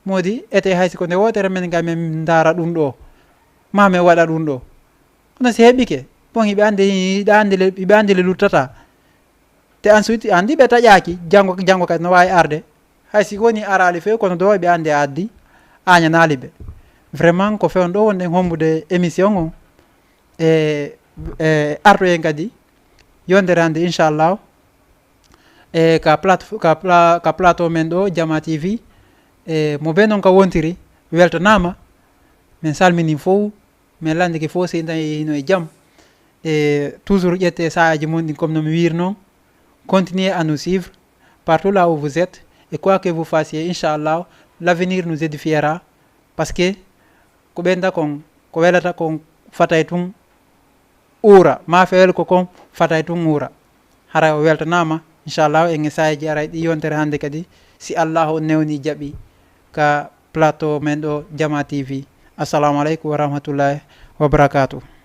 moodi ete hay si ko nde wootere men ga men ndaara ɗum ɗo. Ma men waɗa ɗum ɗo. Kono si heɓike, bon, hiɓe anndi hii, hiɓe anndi le, hiɓe anndi le luttata. Te ensuite, anndi ɓe taƴaaki, janngo, janngo kadi no waawi arde. Hay si woni araali few, kono do ɓe anndi a addi, a añanaali ɓe. Vraiment, ko fewn ɗo wonɗen hombude émission on. E, e artoyen kadi, yondere hannde, inchallah. E ka plat-, ka pla-, ka plateau men ɗo, Jama T V. E mo be non ka wontiri, weltanaama. Min salmini fof, min lanndike fof si tawi hino e jam. E toujours ƴette saaji mon ɗin comme no mi wiiri noon. Continuez à nous suivre partout là où vous êtes et quoi que vous fassiez, inchallah, l'avenir nous édifiera. Parce que ko ɓenda kon, ko welata kon fatay tun uura, ma fewel ko kon fatay tun uura. Hara o weltanama, inchallah, en e saaji aray ɗi yontere hannde kadi, si Allahu on newni jaɓi ka plateau men ɗo Jama T V. Assalamu aleykum wa rahmatullahi wa barakatuh.